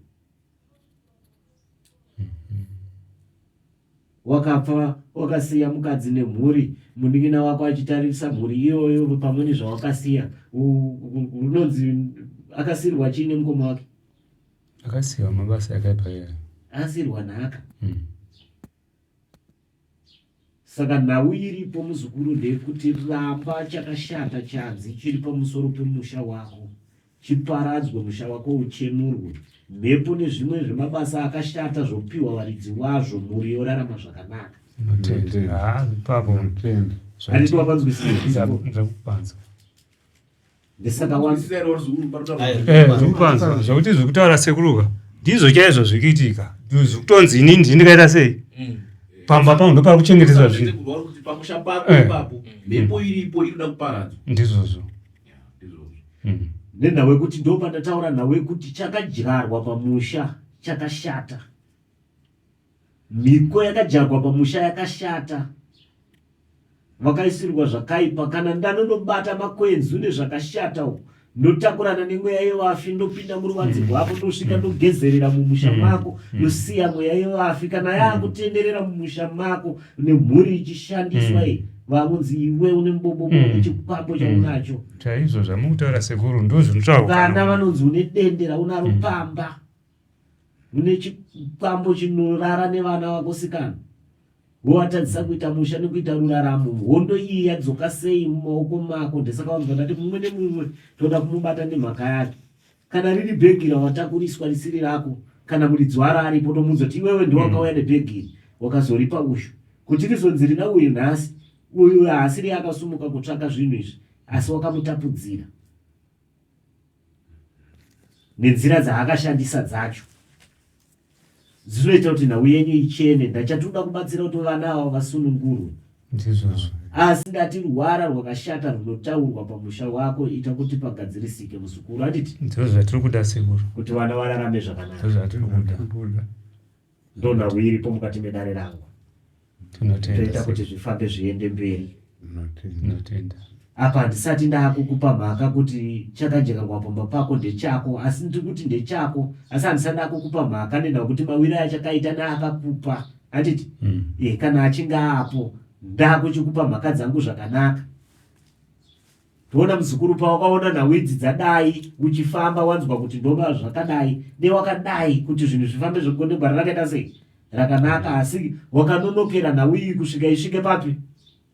mm-hmm. Wakafa wakasiya mukadzi nemhuri, munin'ina wako achitarisa mhuri iyoyo pamwe nezvawakasiya. Unonzi akasiirwa chii nemukoma wake? Akasiiwa mabasa akaipa iyayo. Akasiirwa nhaka. Mm. Saka nhau iripo muzukuru ndeyekuti ramba chakashata chanzi chiri pamusoro pemusha wako. Chiparadzwe musha wako uchenurwe, mhepo nezvimwe zvemabasa akashata zvopiwa varidzi wazvo mhuri yorarama zvakanaka. Ndinotenda. Haa ipapo. Ndinotenda. Handiti wapanzwisisa? Ndikupanzwa. Ndisaka wa Eh, ndikupanzwa. Zvekuti zvekutaura sekuruka. Ndizvo chaizvo zvikuitika. Zvikutonzi ini ndini ndikaita sei? Mm. Pamba pangu ndopari kuchengetedzwa zvinhu. Pamusha pako eh. ipapo mhepo iripo inoda kuparadzwa. Ndizvozvo. Mm. Nenhau yekuti ndopandataura nhau yekuti chakadyarwa pamusha chakashata. Mhiko yakadyarwa pamusha yakashata. Vakaisirwa zvakaipa kana ndanonobata makwenzu nezvakashata uko ndotakurana nemweya yevafi ndopinda muruvanze mm. rwako ndosvika mm. ndogezerera mumusha mm. mako ndosiya mweya yevafi kana yakutenderera mumusha mako nemhuri ichishandiswa iyi Vakunzi iwe une mubobobo mm. une chikwambo mm. chaunacho. Mm. Chaizvo zvamukutaura sekuru ndozvinotaura. Vana vanonzi une dende raunaro mm. pamba. Une chikwambo chinorara nevana vako sikana. Wovatadzisa kuita musha nekuita ruraramo. Hondo iyi yadzoka sei mumaoko mako? Ndesaka vanzwa ndati mumwe nemumwe toda kumubata nemhaka yake. Kana riri bhegi rawatakuriswa risiri rako kana muridzi waro aripo tomuudza kuti iwewe ndiwe wakauya mm. nebhegi iri wakazoripa uyu kuti rizonzi rina uyu nhasi uyu haasiri akasumuka kutsvaka zvinhu izvi asi wakamutapudzira nenzira dzaakashandisa dzacho Zvinoita kuti nhau yenyu ichene. Ndachatoda kubatsira kuti vana ava vasunungurwe. Ndizvozvo. Asi ndati rwara rwakashata rwunotaurwa pamusha wako ita kuti pagadzirisike muzukuru handiti? Ndizvo zvatiri kuda sekuru. Kuti vana vararame zvakanaka. Ndizvo zvatiri kuda. Ndonhau iripo mukati medare rangu. Toita kuti zvifambe zviende mberi. Tinotenda. Apa handisati ndakukupa mhaka kuti chakajeka pamba pako ndechako asi ndiri kuti ndechako asi handisati ndakukupa mhaka nenhau kuti mawiro achakaita neakakupa handiti mm. e, kana achinge aapo ndakuchikupa mhaka dzangu zvakanaka Toona muzukuru pawakaona nhau idzi dzadai uchifamba wanzwa kuti ndoma zvakadai newakadai kuti zvinhu zvifambe zvegone gwara rakaita sei rakanaka asi wakanonokera nhau iyi kusvika isvike papi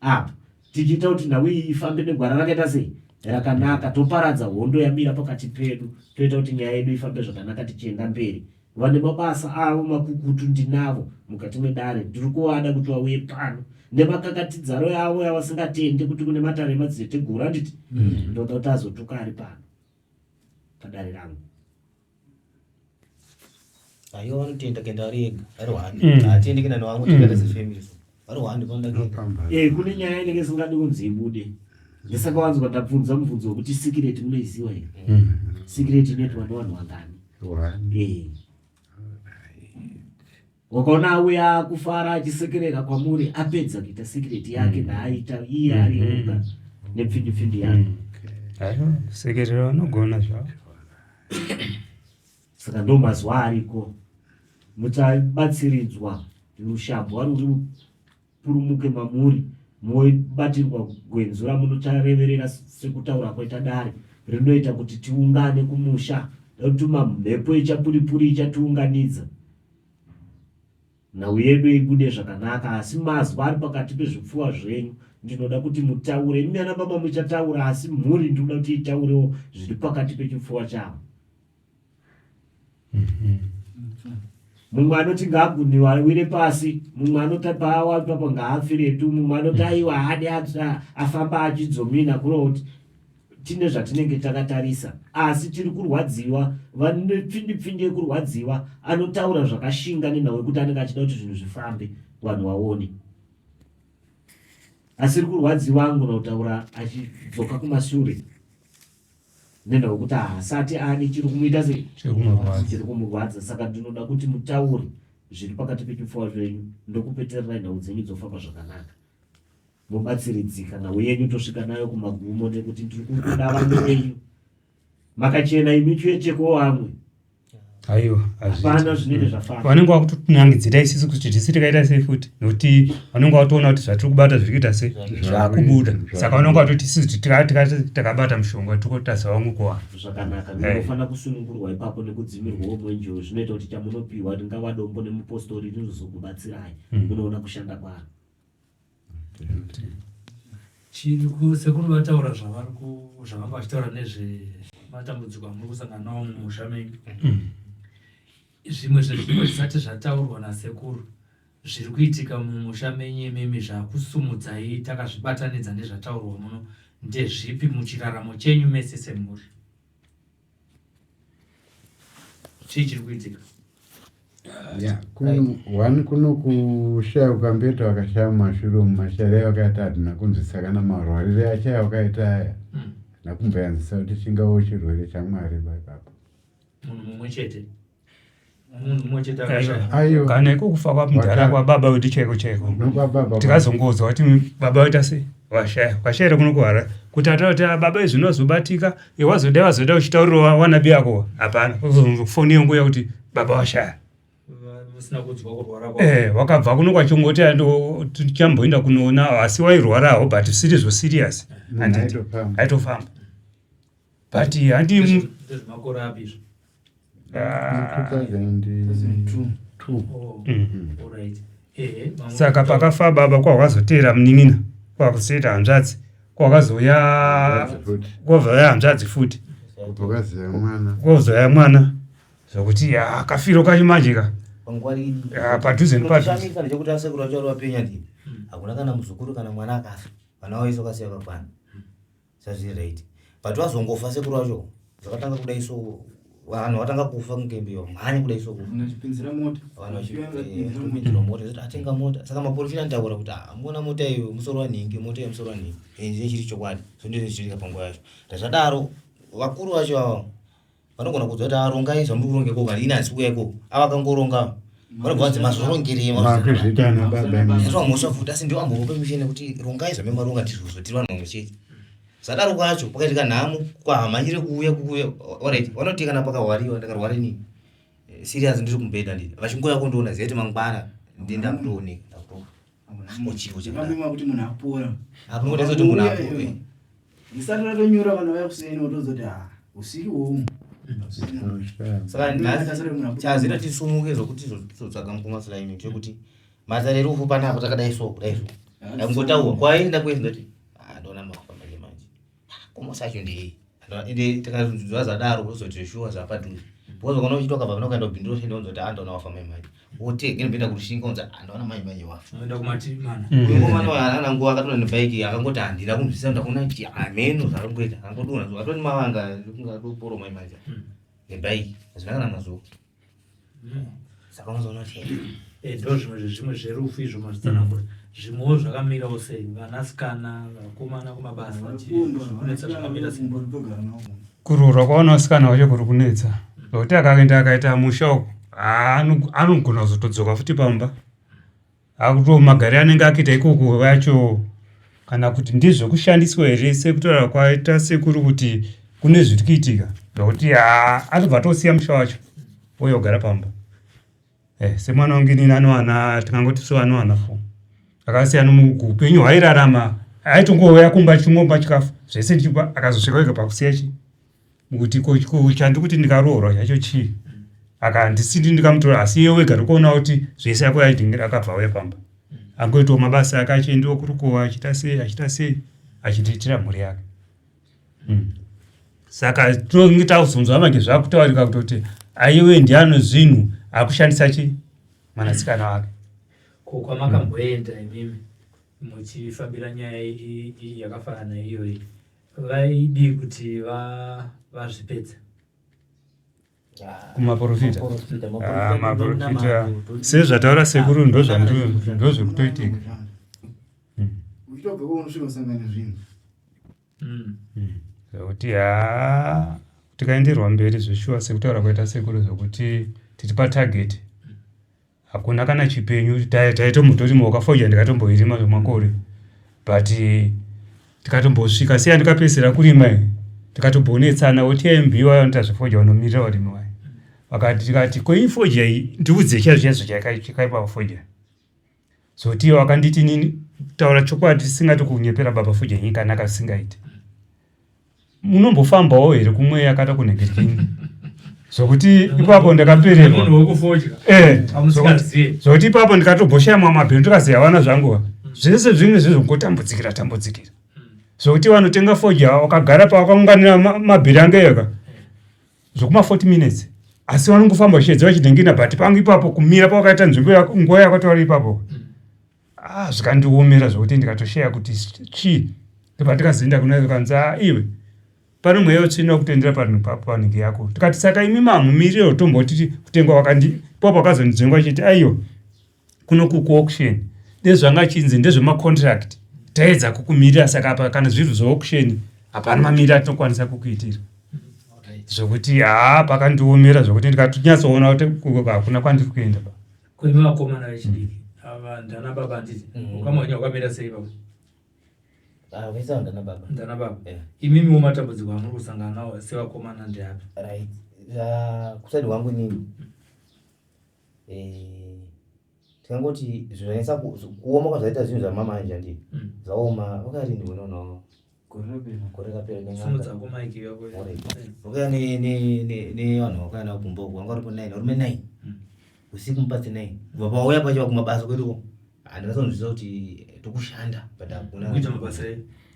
apa tichiita kuti nhau iyi ifambe negwara rakaita sei rakanaka toparadza hondo yamira pakati pedu toita kuti nyaya yedu ifambe zvakanaka tichienda mberi Vane mabasa avo makukutu ndinavo mukati medare ndiri kuvada kuti vauye pano nemakakatidzaro yavo yavasingatende kuti kune matare emadziteteguru handiti mm. ndoda kuti azotuka ari pano padare rangu aiwa vanotenda kuenda vari ega vari hwani mm. haatendi kuenda nevamwe mm. tikaita sefamily so vari hwani vanoda kuenda eh kune nyaya inenge isingadi kunzi ibude ndisaka wanzwa ndabvunza mubvunzo wekuti sikireti munoiziwa here mm. sikireti inoitwa nevanhu vangani Eh. Wakaona auya akufara achisekerera kwamuri apedza kuita secret yake naaita iye ari oga nepfindipfindi yake. Aiwa, sekerera vanogona zvavo. Saka ndo mazuva ariko muchabatsiridzwa rushambwa ruri purumuke mamuri mobatirwa gwenzu ramunochareverera sekutaura kwaita dare rinoita kuti tiungane kumusha totuma mhepo ichapuripuri ichatiunganidza nhau yedu ibude zvakanaka asi mazwi ari pakati pezvipfuwa zvenyu ndinoda kuti mutaure imi ana baba muchataura asi mhuri ndinoda kuti itaurewo zviri pakati pechipfuwa chavo. Mumwe anoti ngaaguniwe awire pasi, mumwe anoti paawa ipapo ngaafiretu, mumwe anoti aiwa haadi afamba achidzomina kureva kuti tine zvatinenge takatarisa asi tiri kurwadziwa vane pfindipfindi yekurwadziwa anotaura zvakashinga nenhau yekuti anenge achida kuti zvinhu zvifambe vanhu vaone asiri kurwadziwa angona kutaura achidzoka kumashure nenhau yekuti haasati ane chiri kumuita sei chiri kumurwadza saka ndinoda kuti mutaure zviri pakati pechipfuwa zvenyu ndokupetererai nhau dzenyu dzofamba zvakanaka mobatsiridzika nhau yenyu tosvika nayo kumagumo nekuti ndiri kuda vamwe venyu makachena imi chete ko vamwe Aiwa, hapana zvinenge zvafamba. Vanenge vakutotinangidzira isisu kuti tisi tikaita sei futi nokuti vanenge vatoona kuti zvatiri kubata zviri kuita sei zvakubuda saka vanenge vatoti isisu takabata mushonga tiri kutasa vamwe kuwana zvakanaka ndinofanira kusunungurwa ipapo nekudzimirwawo mwenje uyu zvinoita kuti chamunopiwa ringava dombo nemupostori rinozokubatsirai munoona kushanda kwaro Chiri ku sekuru vataura zvavari ku zvavanga vachitaura nezvematambudziko amuri kusangana nawo mumusha menyu. Zvimwe zvezvimwe zvisati zvataurwa nasekuru zviri kuitika mumusha menyu imimi zvakusumudzai takazvibatanidza nezvataurwa muno ndezvipi muchiraramo chenyu mese semhuri? Chii chiri kuitika? Yeah, kuno, one kuno kushaya ukambeta wakashaya mumashure umu mashayire awakaita hatina kunzwisa kana marwarire acho awakaita aya hatina kumboyanzisa kuti chingawo chirwere chamwari ba ipapo Munhu mumwe chete. Munhu mumwe chete akashaya. Aiwa. Kana iko kufa kwamudhara kwababa wedu chaiko chaiko Nokwababa tikazongonzwa kuti baba vaita sei washaya washayira kuno kuharare kuti ataura kuti ah, baba izvi zvinozobatika wazoda wazoda uchitaurira wana biyako hapana foni yonguya kuti baba washaya Musina kunzwa kurwara kwavo. Eh, wakabva kuno kwachongoti tichamboenda kunoona asi wairwarawo but zvisiri zvo serious Munhu handiti aitofamba. aitofamba but handi Ndezvemakore api izvo? Ah, 2002 Oh, alright. Ehe, mamwe- saka pakafa baba kwakazoteera munin'ina kwakuzoita hanzvadzi kwakazouya Hanzvadzi futi. kwazouya hanzvadzi futi Kwakazouya mwana kwozouya mwana zvokuti ya kafiro kacho manje ka Panguva iyi. Ya, padhuze nepadhuze. Chinoshamisa ndechekuti asekuru vacho vari vapenya ndi. Hakuna kana muzukuru kana mwana akafa. Vana vavo vese vakasiya vakakwana. Zvazviri right. But vazongofa sekuru vacho zvakatanga kudai so vanhu vatanga kufa kunge mbiwa mhanya kudai so kufa. Unachipinzira mota. Vanhu vachipinzira mota zoti atenga mota. Saka maporofita anotaura kuti ah muona mota iyo musoro wanhingi mota iyo musoro wanhingi. Ende chiri chokwadi. So ndizvo zvichiitika panguva yacho. Zvadaro vakuru vacho ava vanogona kuudza kuti arongai zvamuri kuronga ikoko ini handisi kuuya ikoko ava akangoronga vanobva vanzi mazvorongerei makuzviita ana baba imi. Zvatova mhosva futi asi ndiwo ambomupa permission yekuti rongai zvamai maronga ndizvozvo tiri vanhu vamwe chete zvadaro kwacho pakaitika nhamo kwahamanyire kuuya kuuya alright vanoti kana pakahwariwa ndakarwara inini eh, serious ndiri kumubhedha ndii vachingouya kundiona ziva kuti mangwana ndiye ndakutooneka ndakutofa Mochivo chakadaro. Mapima kuti munhu apora. Apo kuti munhu apora. Risati ratonyura vanhu vaya kuseni wotozoti ah usiku umu. Saka nhasi chazoita tisumuke zvokuti tizotsvaga mukoma Sulaimi ndechekuti matare erufu panapa takadai so kudai so. Ndakungotaura kwaenda kwese ndoti ah ndona makufa manje manje. Komo sacho ndei. Ende tikazonzwa zvadaro kuzoti shuwa zvapadhuze. Because ukaona uchiti wakabva pano ukaenda kubhindura uchienda unzwa kuti ah ndaona wafa mai manje. Wote ngenoenda kurushinga unzwa ah ndaona mai manje wafa. Unoenda kumativi mana. Uyu mukomana uyu haana nguva akatona nebhaiki akangoti handina kunzwisisa ndakuona kuti hameno zvaakangoita akangodonha so atoni mavanga kungatoporo mai manje nebhaiki hazvina kana mazuva. Saka unozoona kuti Eh, ndo zvimwe zvezvimwe zverufu izvo mazvitsanangura zvimwewo zvakamirawo sei vanasikana vakomana kumabasa zvikunetsa zvakamira sei kuroorwa kwavanasikana wacho kuri kunetsa zvokuti akaenda akaita musha uku. Anogona kuzotodzoka futi pamba akuto magariro anenge akuita ikoko vacho kana kuti ndizvekushandiswa here sekutaura kwaita sekuru kuti kune zviri kuitika zvakuti haa anobva atosiya musha wacho ouya kugara pamba. Eh, semwana wangu inini anowana tingangoti so anowana fo akasiyana muupenyu hwairarama aitongouya kumba chingomba chikafu zvese ndichipa akazosvika wega pakusiya chi kuti ko chandikuti ndikaroorwa chacho chii aka handisindi ndikamutora asi iye wega ndikuona kuti zvese ako aidhingira akabva auya pamba angoitawo mabasa ake achiendiwa kurukowa achiita sei achiita sei achindiitira mhuri yake mm. Saka tinonge takuzonzwa manje zvakutaurika kutoti aiwe ndiano zvinhu akushandisa chi mwanasikana wake. Ko kwamakamboenda imimi muchifambira nyaya yakafanana iyoyi vaidii kuti vazvipedze? Kumaporofita, ah, maporofita sezvataura sekuru ndozvekutoitika. Uchitobva unosvika usangana zvinhu. Mm. Zvekuti haa tikaenderwa mberi zveshuwa sekutaura kwaita sekuru zvekuti tiri patarget hakuna kana chipenyu taitombotorima wakafoja ndikatomboirima zvemakore but tikatombosvika siya ndikapedzisira kurima iyi tikatombonetsana woti mb wayo anoita zvefoja vanomirira varimi vayo vakati tikati ko iyi foja iyi ndiudze chaizvo chaizvo chakaipa foja Zoti wakanditi nini taura chokwadi tisingati kunyepera baba fuja nyika naka zvisingaiti. Munombofambawo here kumweya kata kunhengekini? Zvokuti ipapo ndakapererwa. Munhu wekufodya. Eh. Zvokuti ipapo ndikatobhoshaya mamwe mabhero ndikaziya vana zvangu. Zvese zvimwe zvezvongotambudzikira tambudzikira. Zvokuti vanotenga fodya wakagara pawakaunganira mabhero ange yaka. Zvokuma 40 minutes asi vanongofamba vachiedza vachinhengina but pangu ipapo kumira pawakaita nzvimbo nguva yakataura ipapo ah zvikandiomera zvokuti ndikatosheya kuti chii ndobva ndikazoenda kuna zvikanzi ah iwe pano mweya utsvina wekutendera panhu panhenge yako tikati saka imi mamumiriro tomboti kutengwa wakandi ipapo wakazondidzvengwa chiti aiwa kuno kuauction ndezvanga chinzi ndezvemacontract taedza kukumirira saka apa kana zviri zveauction hapana mamiriro atinokwanisa kukuitira zvekuti haa pakandiomera zvekuti ndikatonyatsoona kuti hakuna kwandiri kuenda pa Kune vakomana vechidiki ava ndana baba handiti ukama hwenyu hwakamira sei baba Ah, vese ava ndana baba. Ndana baba. Yeah. Imimiwo matambudziko amuri kusangana nawo sevakomana ndeapi? Right. Uh, kuside kwangu inini eh, tikangoti zvinonetsa kuoma kwazvaita zvinhu zvamamanje handii mm. zvaoma vakarini unono gore rapera vakauya nevanhu vakauya navo kumba uku vanga varipo nine varume nine mm. usiku mupatse nine kubva pauya pacho kumabasa kweduko handingatonzwisisa kuti tokushanda but hakuna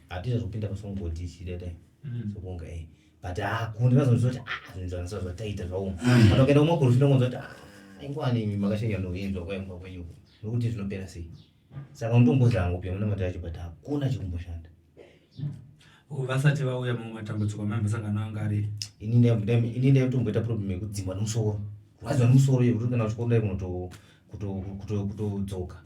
hatiita zvekupinda pasongoti chidadai mm. sokunga e but hakuna ndinazonzwa kuti ah zvinhu zvanasa zvataita zvaoma but ukaenda kumakorofita unonzwa kuti ah ingwani imi makashenya noenzwa kwaimba kwenyu nokuti zvinopera sei saka unotombozama kupinda munamato yacho but hakuna chikumboshanda vasati vauya mamwe matambudziko amaimbosangana anga ari ini ndaitomboita problem yekudzimba nomusoro kurwadziwa nomusoro yekuti kana uchikoro ndai kutodzoka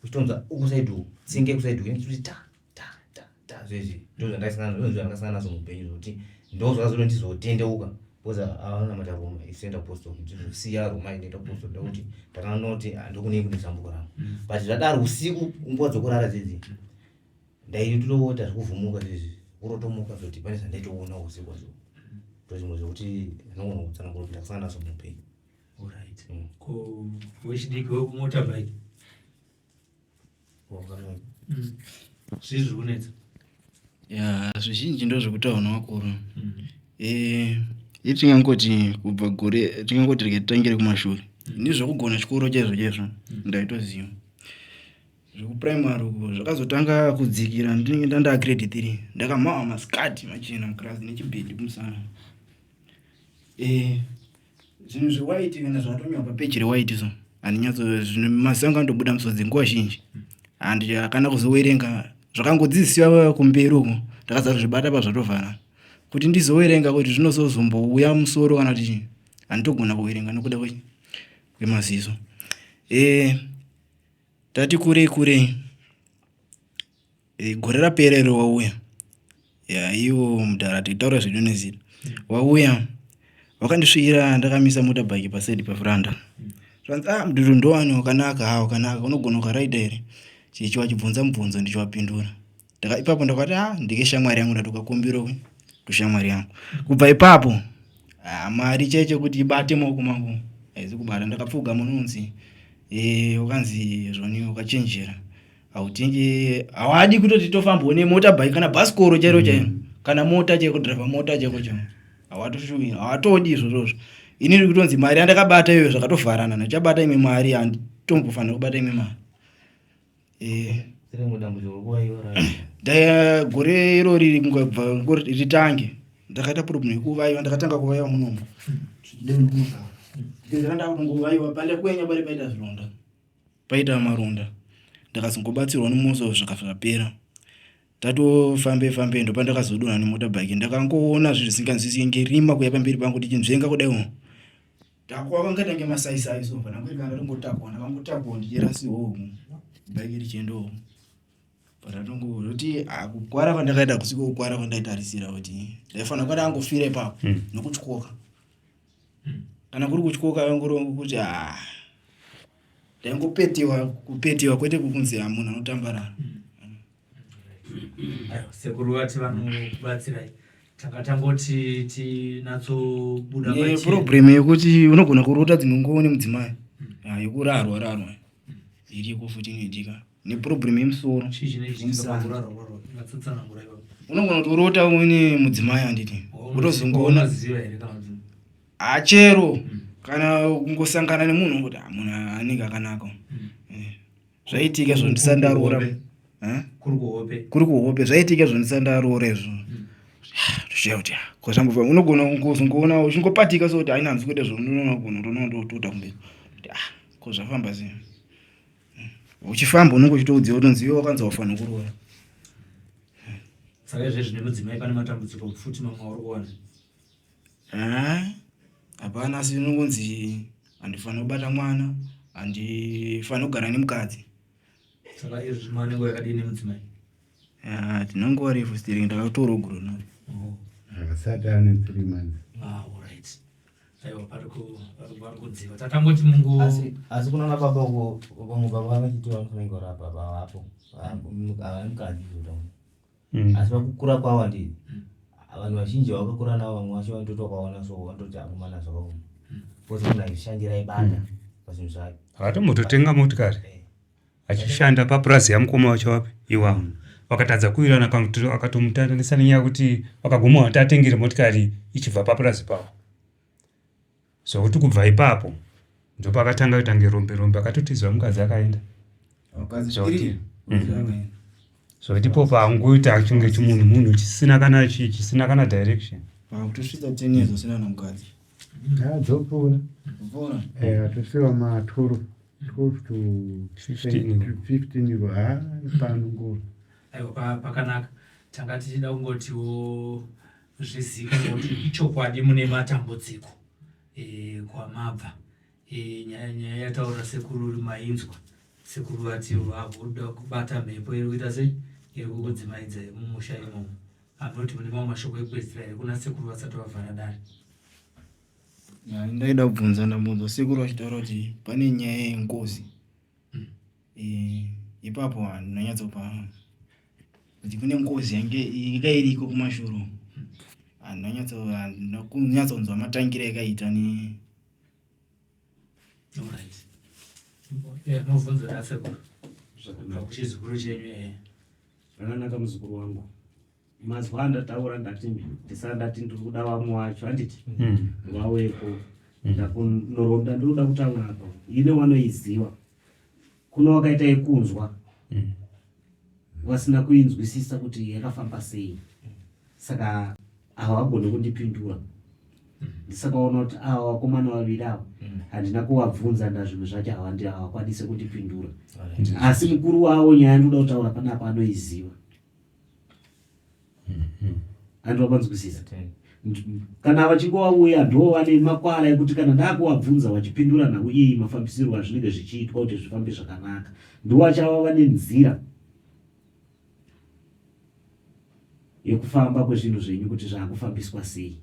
uchitonzwa ukusaidi uku tsinge kusaidi uku inenge ta ta ta ta zvezvi ndo zvandaisangana ndo zvandakasangana nazvo muupenyu zvokuti ndo zvakazoti ndizotendeuka because avanamata roma isenda apostle ndizosiya roma inoita apostle ndokuti ndakaona kuti ndokunei kune zambuko rangu mm. but zvadaro usiku nguva dzokurara dzidzi ndaitoita zvekuvhumuka zvezvi kurotomuka zvoti pane zvandaitoona usiku wacho ndozvimwe zvekuti ndinogona kutsanangura kuti ndakasangana nazvo muupenyu Alright. Mm. Ko wechidiki wekumotorbike Mm. Zvii zviri kunetsa? Ya, zvizhinji ndozvekutaura nevakuru. Mm. Eh, tingangoti kubva gore tingangoti rega titangire kumashure. Mm. Ini zvekugona chikoro chaizvo chaizvo mm. ndaitoziva. Zvekuprimary uko zvakazotanga kudzikira ndinenge ndandaa grade 3 ndakamhawa masikati machena muclass nechibhedi kumusana. Eh, zvinhu zvewhite kana zvatonyorwa papeji rewhite so handinyatso zvino maziso angu anotobuda misodzi nguva zhinji and kana kuzowerenga zvakangodzidzisiwa kumberi uko ndakazatozvibata pa zvatovhara kuti ndizowerenga kuti zvinozozombouya musoro kana kuti handitogona kuwerenga nokuda kwemaziso e, tati kurei kurei Eh, gore rapera iro wauya ya iwo mudhara titaura zvedu nezita wauya Vakandisvira ndakamisa motorbike paside paveranda. Zvanzi ah mdudu ndowani wakanaka ha wakanaka unogona ukaraida here? Chichi wachibvunza mubvunzo ndichiwapindura. Ndaka ipapo ndakati ah ndike shamwari yangu ndatokakumbira kushamwari yangu. Kubva ipapo ah, mari chaicho kuti ibate maoko mangu haizi kubata ndakapfuga munonzi eh ukanzi zvoni ukachenjera hautenge hawadi kutoti tofambawo nemota bike kana bhasikoro chairo chairo mm. kana mota chaiko driver mota chaiko chaiko hawatoshuwira hawatodi izvozvozvo ini iri kutonzi mari yandakabata iyoyo zvakatovharana ndichabata imwe mari handitombofanira kubata imwe mari eh. Gore irori rikungobva ritange ndakaita problem yekuvaiwa ndakatanga kuvaiwa munomu ndakatanga kungovaiwa pandakwenya pari paita zvironda paita maronda ndakazongobatsirwa nemuso zvakapera tatofambe fambe ndopandakazodonha nemotorbike ndakangoona zvinhu zvisinganzwisiki ngerima kuya pamberi pangu ndichinzvenga kudai takwa vanga tange masaisai so pandangoikana ndatongotakwa ndakangotakwa ndichirasiwa uku bike richienda uku patatongoti ah, kukwara kwandakaita kusiko kukwara kwandaitarisira kuti ndaifanira kuva ndangofira ipapo hmm. nokutyoka hmm. kana kuri kutyoka ngorongo kuti ah, ndaingopetiwa kupetiwa kwete kukunzi ah, munhu anotambarara hmm. Sekuru vati vanokubatsirai tanga tangoti tinatsobuda neproblem yekuti unogona kurota dzimwe nguva une mudzimai hmm. ah, yekurarwa rarwa hmm. iriko futi inoitika neproblem yemusoro unogona kutorota une mudzimai handiti utozongoona achero hmm. kana kungosangana nemunhu kuti ah, munhu anenge akanaka zvaitika izvo ndisati ndaroora kuri kuhope zvaitika izvo ndisati ndaroora izvo toshiya kuti ko zvambobva unogona kuzongoona uchingopatika so kuti haina hanzi kuita zvaunogona utoona ndotoda kumberi kuti ah ko zvafamba sei uchifamba unenge uchitoudziwa kuti nziwe wakanzi wafanira kuroora saka izvezvi nemudzimai pane matambudziko futi mamwe auri kuwana Hapana asi inongonzi handifanira kubata mwana handifanira kugara nemukadzi. Saka izvi mane nguva yakadii nemudzimai? Ah, tine nguva refu sitiri ndakatora gurunori. Oh. Asati ane 3 months. Ah, all right. Aiwa pari ku pari kudziva. Tatangoti mungu Asi asi kunana baba uko vamwe baba vachiti vanofanira kurapa baba vapo. Havana mukadzi kutoona. mm. asi pakukura kwavo handii mm. vanhu vazhinji vakakura navo vamwe vacho vanototi vakaona so vanototi akomana zvakaoma mm. because munhu aizvishandira aibata mm. pazvinhu zvake akatombototenga motikari eh. achishanda papurazi yamukoma wacho wapi iwawo mm. vakatadza kuwirana akatomutandanisa nenyaya yekuti vakaguma vati atengere motikari ichibva papurazi pavo Zvokuti kubva ipapo ndopakatanga kuita nge rombe rombe akatotizwa mukadzi akaenda. Zvokuti ipo paangoita chinge chimunhu munhu chisina kana chii chisina kana direction. Pakutosvitsa 10 years usina na mukadzi. Dzopfuura. Dzopfuura. Eh, atosiwa ma 12 12 to 15 15 ha pano nguva. Aiwa pakanaka. Tanga tichida kungotiwo zvizikanwe kuti ichokwadi mune matambudziko e, kwamabva e, nyaya nyaya yataura sekuru mainzwa sekuru vati vakuda kubata mhepo iri kuita sei iri kukudzimaidza mumusha imomo anoti mune mamwe mashoko ekupedzisira here kuna sekuru vasati vavhara dare ndaida kubvunza ndambonzwa sekuru vachitaura kuti pane nyaya yengozi mm. Eh, ipapo handinonyatsopa kuti kune ngozi yange yanga iriko kumashure uku handina kunyatsonzwa matangiro yakaita ne Zvakanaka muzukuru wangu. Mazwa andataura ndati ndisati ndati ndiri kuda vamwe wacho handiti hmm. vawepo hmm. ndakunoronda ndinoda kutaura apa ine wanoiziva kuno wakaita yekunzwa hmm. vasina kuinzwisisa kuti yakafamba sei saka havagoni kundipindura ndisakaona kuti ava vakomana vaviri ava handina kuvabvunza ndazvinhu zvacho havakwanise kundipindura asi mukuru wavo nyaya ndinoda kutaura panapa anoiziva Handi wapanzwisisa. Kana vachinge wauya ndo vane makwara ekuti kana ndakuvabvunza vachipindura nhau iyi mafambisirwo azvinenge zvichiitwa kuti zvifambe zvakanaka. Ndowachava vane nzira yekufamba kwezvinhu zvenyu kuti zvakufambiswa sei.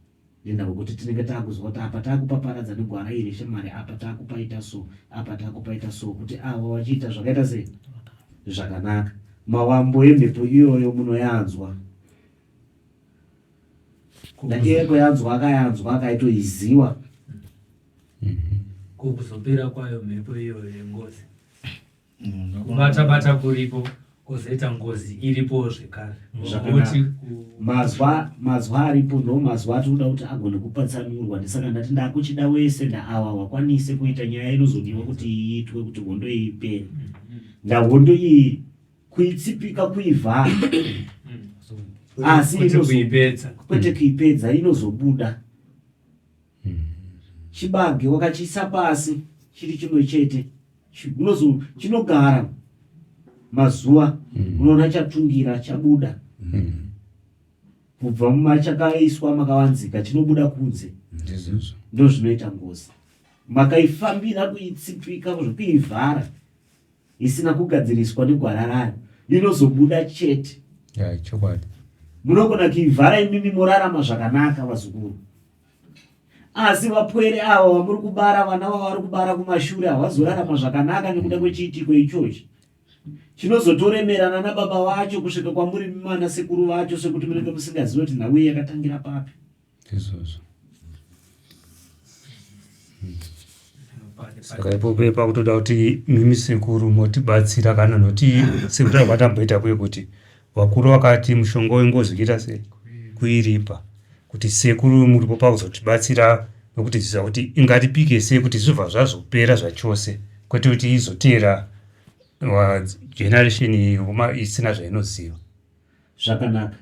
Nenhau yekuti tinenge takuziva kuti apa takupaparadza negwara iri shamwari, apa takupaita so, apa takupaita so, kuti ava vachiita zvakaita sei zvakanaka. Mawambo emhepo iyoyo munoyanzwa. Ndaiye kuyanzwa akayanzwa akaitoiziwa. Ko kuzopera kwayo mhepo iyoyo yengozi. Kubata bata kuripo kozoita ngozi iripowo zvekare. Zvakanaka. Mazwa mazwa aripo ndo mazwa atinoda kuti agone kupatsanurwa ndisaka ndati ndakuchida wese ndaawa wakwanise kuita nyaya inozodiwa kuti iitwe kuti hondo iyi ipere. Ndahondo iyi kuitsipika kuivhara asi Kwete kuipedza. Kwete kuipedza inozobuda. Chibage wakachiisa pasi chiri chimwe chete unozo chinogara mazuva mm. unoona chatungira chabuda mm. kubva mumachakaiswa makavanzika chinobuda kunze ndozvinoita ngozi makaifambira kuitsipika zvekuivhara isina kugadziriswa negwara rayo inozobuda chete. Yeah, chokwadi. Munogona kuivhara imimi morarama zvakanaka vazukuru. Asi vapwere ava vamuri kubara vana vavari kubara kumashure havazorarama zvakanaka nekuda kwechiitiko ichochi. Chinozotoremera nana baba vacho kusvika kwamuri mana sekuru vacho sekuti munenge musingazivi kuti nhau iyi yakatangira papi. Izvozvo. Saka ipopo pakutoda kuti mimi sekuru motibatsira kana noti sekutaura kwatamboita kuye kuti vakuru vakati mushonga wengozi kuita sei kuiripa kuti sekuru muripo pakuzotibatsira nokutidzidzisa kuti ingaripike sei kuti zvibva zvazopera zvachose kwete kuti izoteera generation isina zvainoziva. Zvakanaka.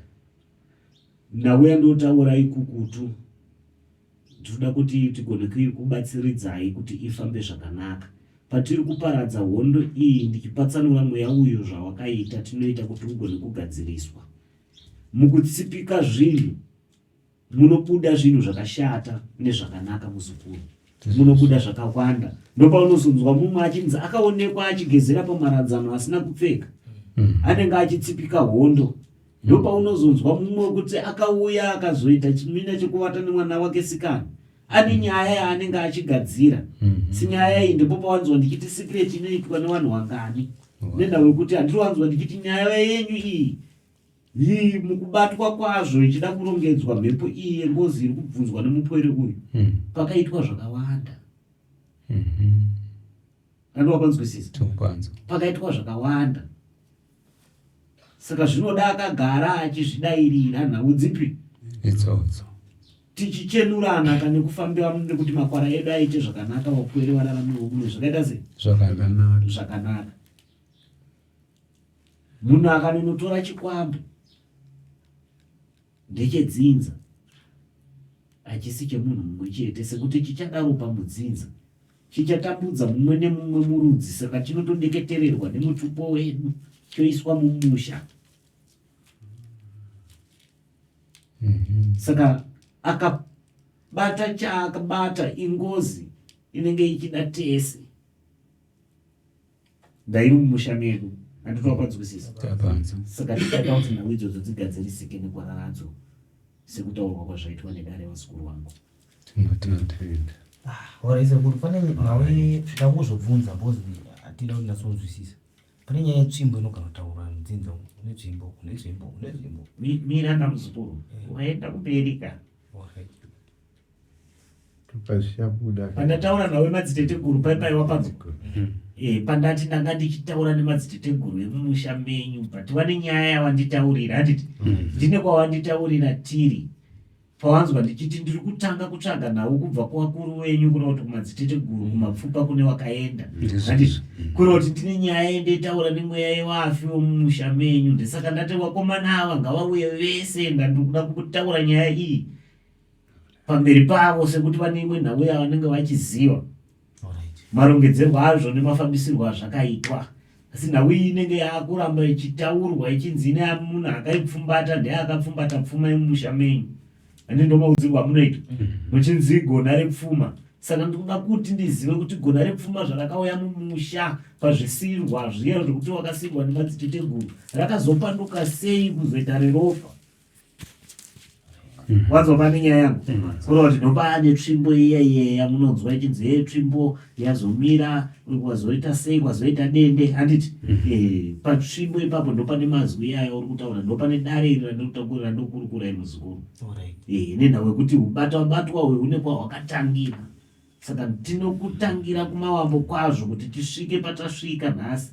Nhau yandotaura ikukutu ndinoda kuti tigone kubatsiridzai kuti ifambe zvakanaka. Patiri kuparadza hondo iyi ndichipatsanura mweya uyu zvawakaita tinoita kuti ugone kugadziriswa. Mukutsipika zvinhu munobuda zvinhu zvakashata nezvakanaka muzukuru. Munobuda zvakawanda. Ndopaunozonzwa mumwe achinzi akaonekwa achigezera pamaradzano asina kupfeka. Anenge achitsipika hondo. Ndopaunozonzwa mumwe wekuti akauya akazoita chimina chekuvata nemwana wake sikana ane nyaya yaanenge achigadzira. Si nyaya iyi ndipo pawanzwa ndichiti secret inoitwa nevanhu vangani. Nenhau yekuti handiri wanzwa ndichiti nyaya yenyu iyi iyi mukubatwa kwazvo ichida kurongedzwa mhepo iyi yengozi iri kubvunzwa nemupwere uyu pakaitwa zvakawanda. Andi wapanzwisisa? Pakaitwa zvakawanda. Saka zvinoda akagara achizvidairira nhau dzipi? Idzodzo. Tichichenurana ka nekufambira nekuti makwara edu aite zvakanaka vapwere vararamewo mune zvakaita sei? Zvakanaka. Zvakanaka. Munhu akanonotora chikwambo ndechedzinza hachisi chemunhu mumwe chete sekuti chichada ropa mudzinza chichatambudza mumwe nemumwe murudzi saka chinotodeketererwa nemutupo wedu choiswa mumusha saka akabata chaakabata ingozi inenge ichida tese ndairi mumusha medu handiti wapanzwisisa saka tichaita kuti nhau idzodzo dzigadzirisike negwara radzo sekutaurwa kwazvaitwa nedare vazukuru vangu. Tinotenda. Alright sekuru, pane nhau ndakuzobvunza because hatida kuti ndinyatsonzwisisa. Pane nyaya yetsvimbo inogara kutaurwa mudzinza umu, une tsvimbo, une tsvimbo, une tsvimbo. Mira kamuzukuru, waenda kumberi ka. Alright. Pazvichabuda. Pandataura nawe madziteteguru pai pai wapanzwa. Eh, pandati ndanga ndichitaura nemadziteteguru emumusha menyu but vane nyaya yavanditaurira handiti ndine kwavanditaurira tiri pawanzwa ndichiti ndiri kutanga kutsvaga nhau kubva kuvakuru venyu kuna kuti kumadziteteguru kumapfupa kune wakaenda handiti kuna kuti ndine nyaya yendaitaura nemweya yevafi vemumusha menyu ndisaka ndati vakomana ava ngavauye vese ndandiri kuda kutaura nyaya iyi pamberi pavo sekuti vane imwe nhau yavanenge vachiziva marongedzerwo azvo nemafambisirwo azvakaitwa asi nhau iyi inenge yakuramba ichitaurwa ichinzi ine munhu akaipfumbata ndiye akapfumbata pfuma yemumusha menyu andi ndomaudzirwo amunoita muchinzi gona repfuma saka ndikuda kuti ndizive kuti gona repfuma zvarakauya mumusha pazvisirwa zviya zvekuti wakasirwa nemadziteteguru rakazopanduka sei kuzoita reropa. Wanzwa pane nyaya yangu? Kureva kuti ndopane tsvimbo iya iya yamunonzwa ichinzi ye tsvimbo yazomira wazoita sei wazoita dende handiti? Eh, patsvimbo ipapo ndopane mazwi iyaya uri kutaura ndopane dare iri randinokurukura iri muzukuru. Eh, nenhau yekuti ubatwa batwa uyu une kwahwakatangira. Saka tinokutangira kumavambo kwazvo kuti tisvike patasvika nhasi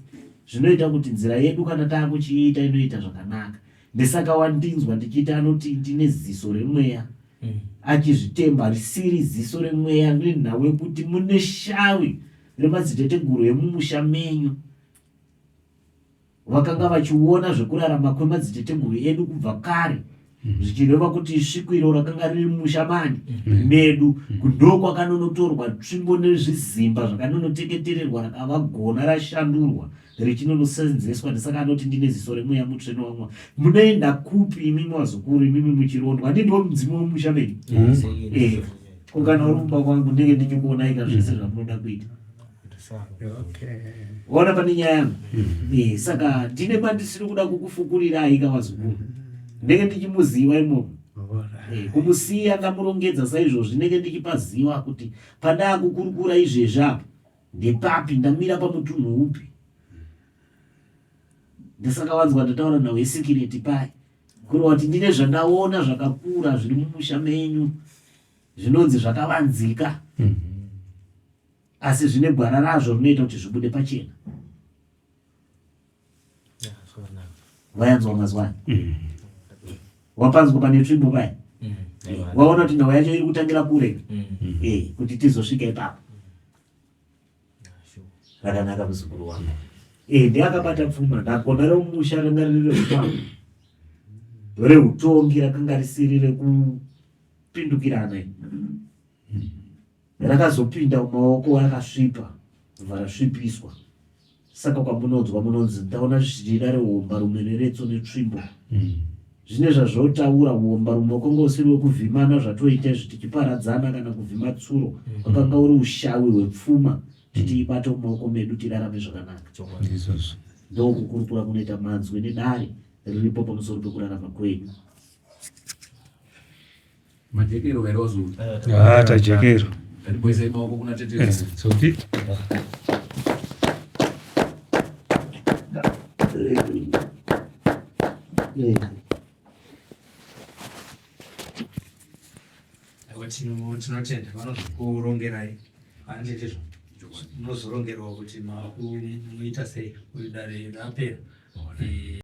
zvinoita kuti nzira yedu kana taakuchiita inoita zvakanaka. Ndesaka wandinzwa ndichiti anoti ndine ziso remweya achizvitemba risiri ziso remweya nenhau yekuti mune shavi remadziteteguru emumusha menyu vakanga vachiona zvekurarama kwemadziteteguru edu kubva kare zvichireva kuti svikiro rakanga riri mumusha mani medu ndokwakanonotorwa tsvimbo nezvizimba zvakanonoteketererwa rakava gona rashandurwa richinonosenzeswa ndisaka anoti ndine ziso remweya mutsvene wamwa munoenda kupi imimi vazukuru imimi muchirondwa handii ndiwo mudzimu wemumusha menyu eh, ko kana uri mumba kwangu ndinenge ndichikuonaika zvese zvamunoda kuita waona pane nyaya yangu eh, saka ndine pandisiri kuda kukufukurirai ka vazukuru ndenge ndichimuziva imomo eh, kumusiya ndamurongedza saizvozvi ndenge ndichipaziva kuti pandakukurukura izvezvi apa Ndepapi ndamira pamutunhu upi? Ndisaka wanzwa ndataura nhau yesikireti pai. Kureva kuti ndine zvandaona zvakakura zviri mumusha menyu zvinonzi zvakavanzika. Asi zvine gwara razvo rinoita kuti zvibude pachena. Wayanzwa mazwa aya? Wapanzwa pane tsvimbo paya? Waona kuti nhau yacho iri kutangira kure eh, kuti tizosvika ipapo. Rakanaka muzukuru wangu. Eh, ndiye akabata pfuma ndagona remumusha ranga riri reumambo reutongi rakanga risiri rekupindukirana Rakazopinda mumaoko rakasvipa bva rasvipiswa. Saka kwamunonzwa munonzi ndaona zvichida rehombarume reretso netsvimbo. Zvine zvazvotaura uhombarume wakanga usiri wekuvhimana zvatoita izvi tichiparadzana kana kuvhima tsuro. Wakanga uri ushawi hwepfuma kuti tiibate mumaoko medu tirarame zvakanaka. Ndizvozvo. Ndokukurukura kunoita manzwi nedare riripo pamusoro pekurarama kwenyu. Majekero here wazuru? Ah, tajekero. Boisai maoko kuna tete. Eh, Sophie. Aiwa tinotenda vanozokurongerai handitizvo munozorongerwa kuti makuita sei kuti dare rapera.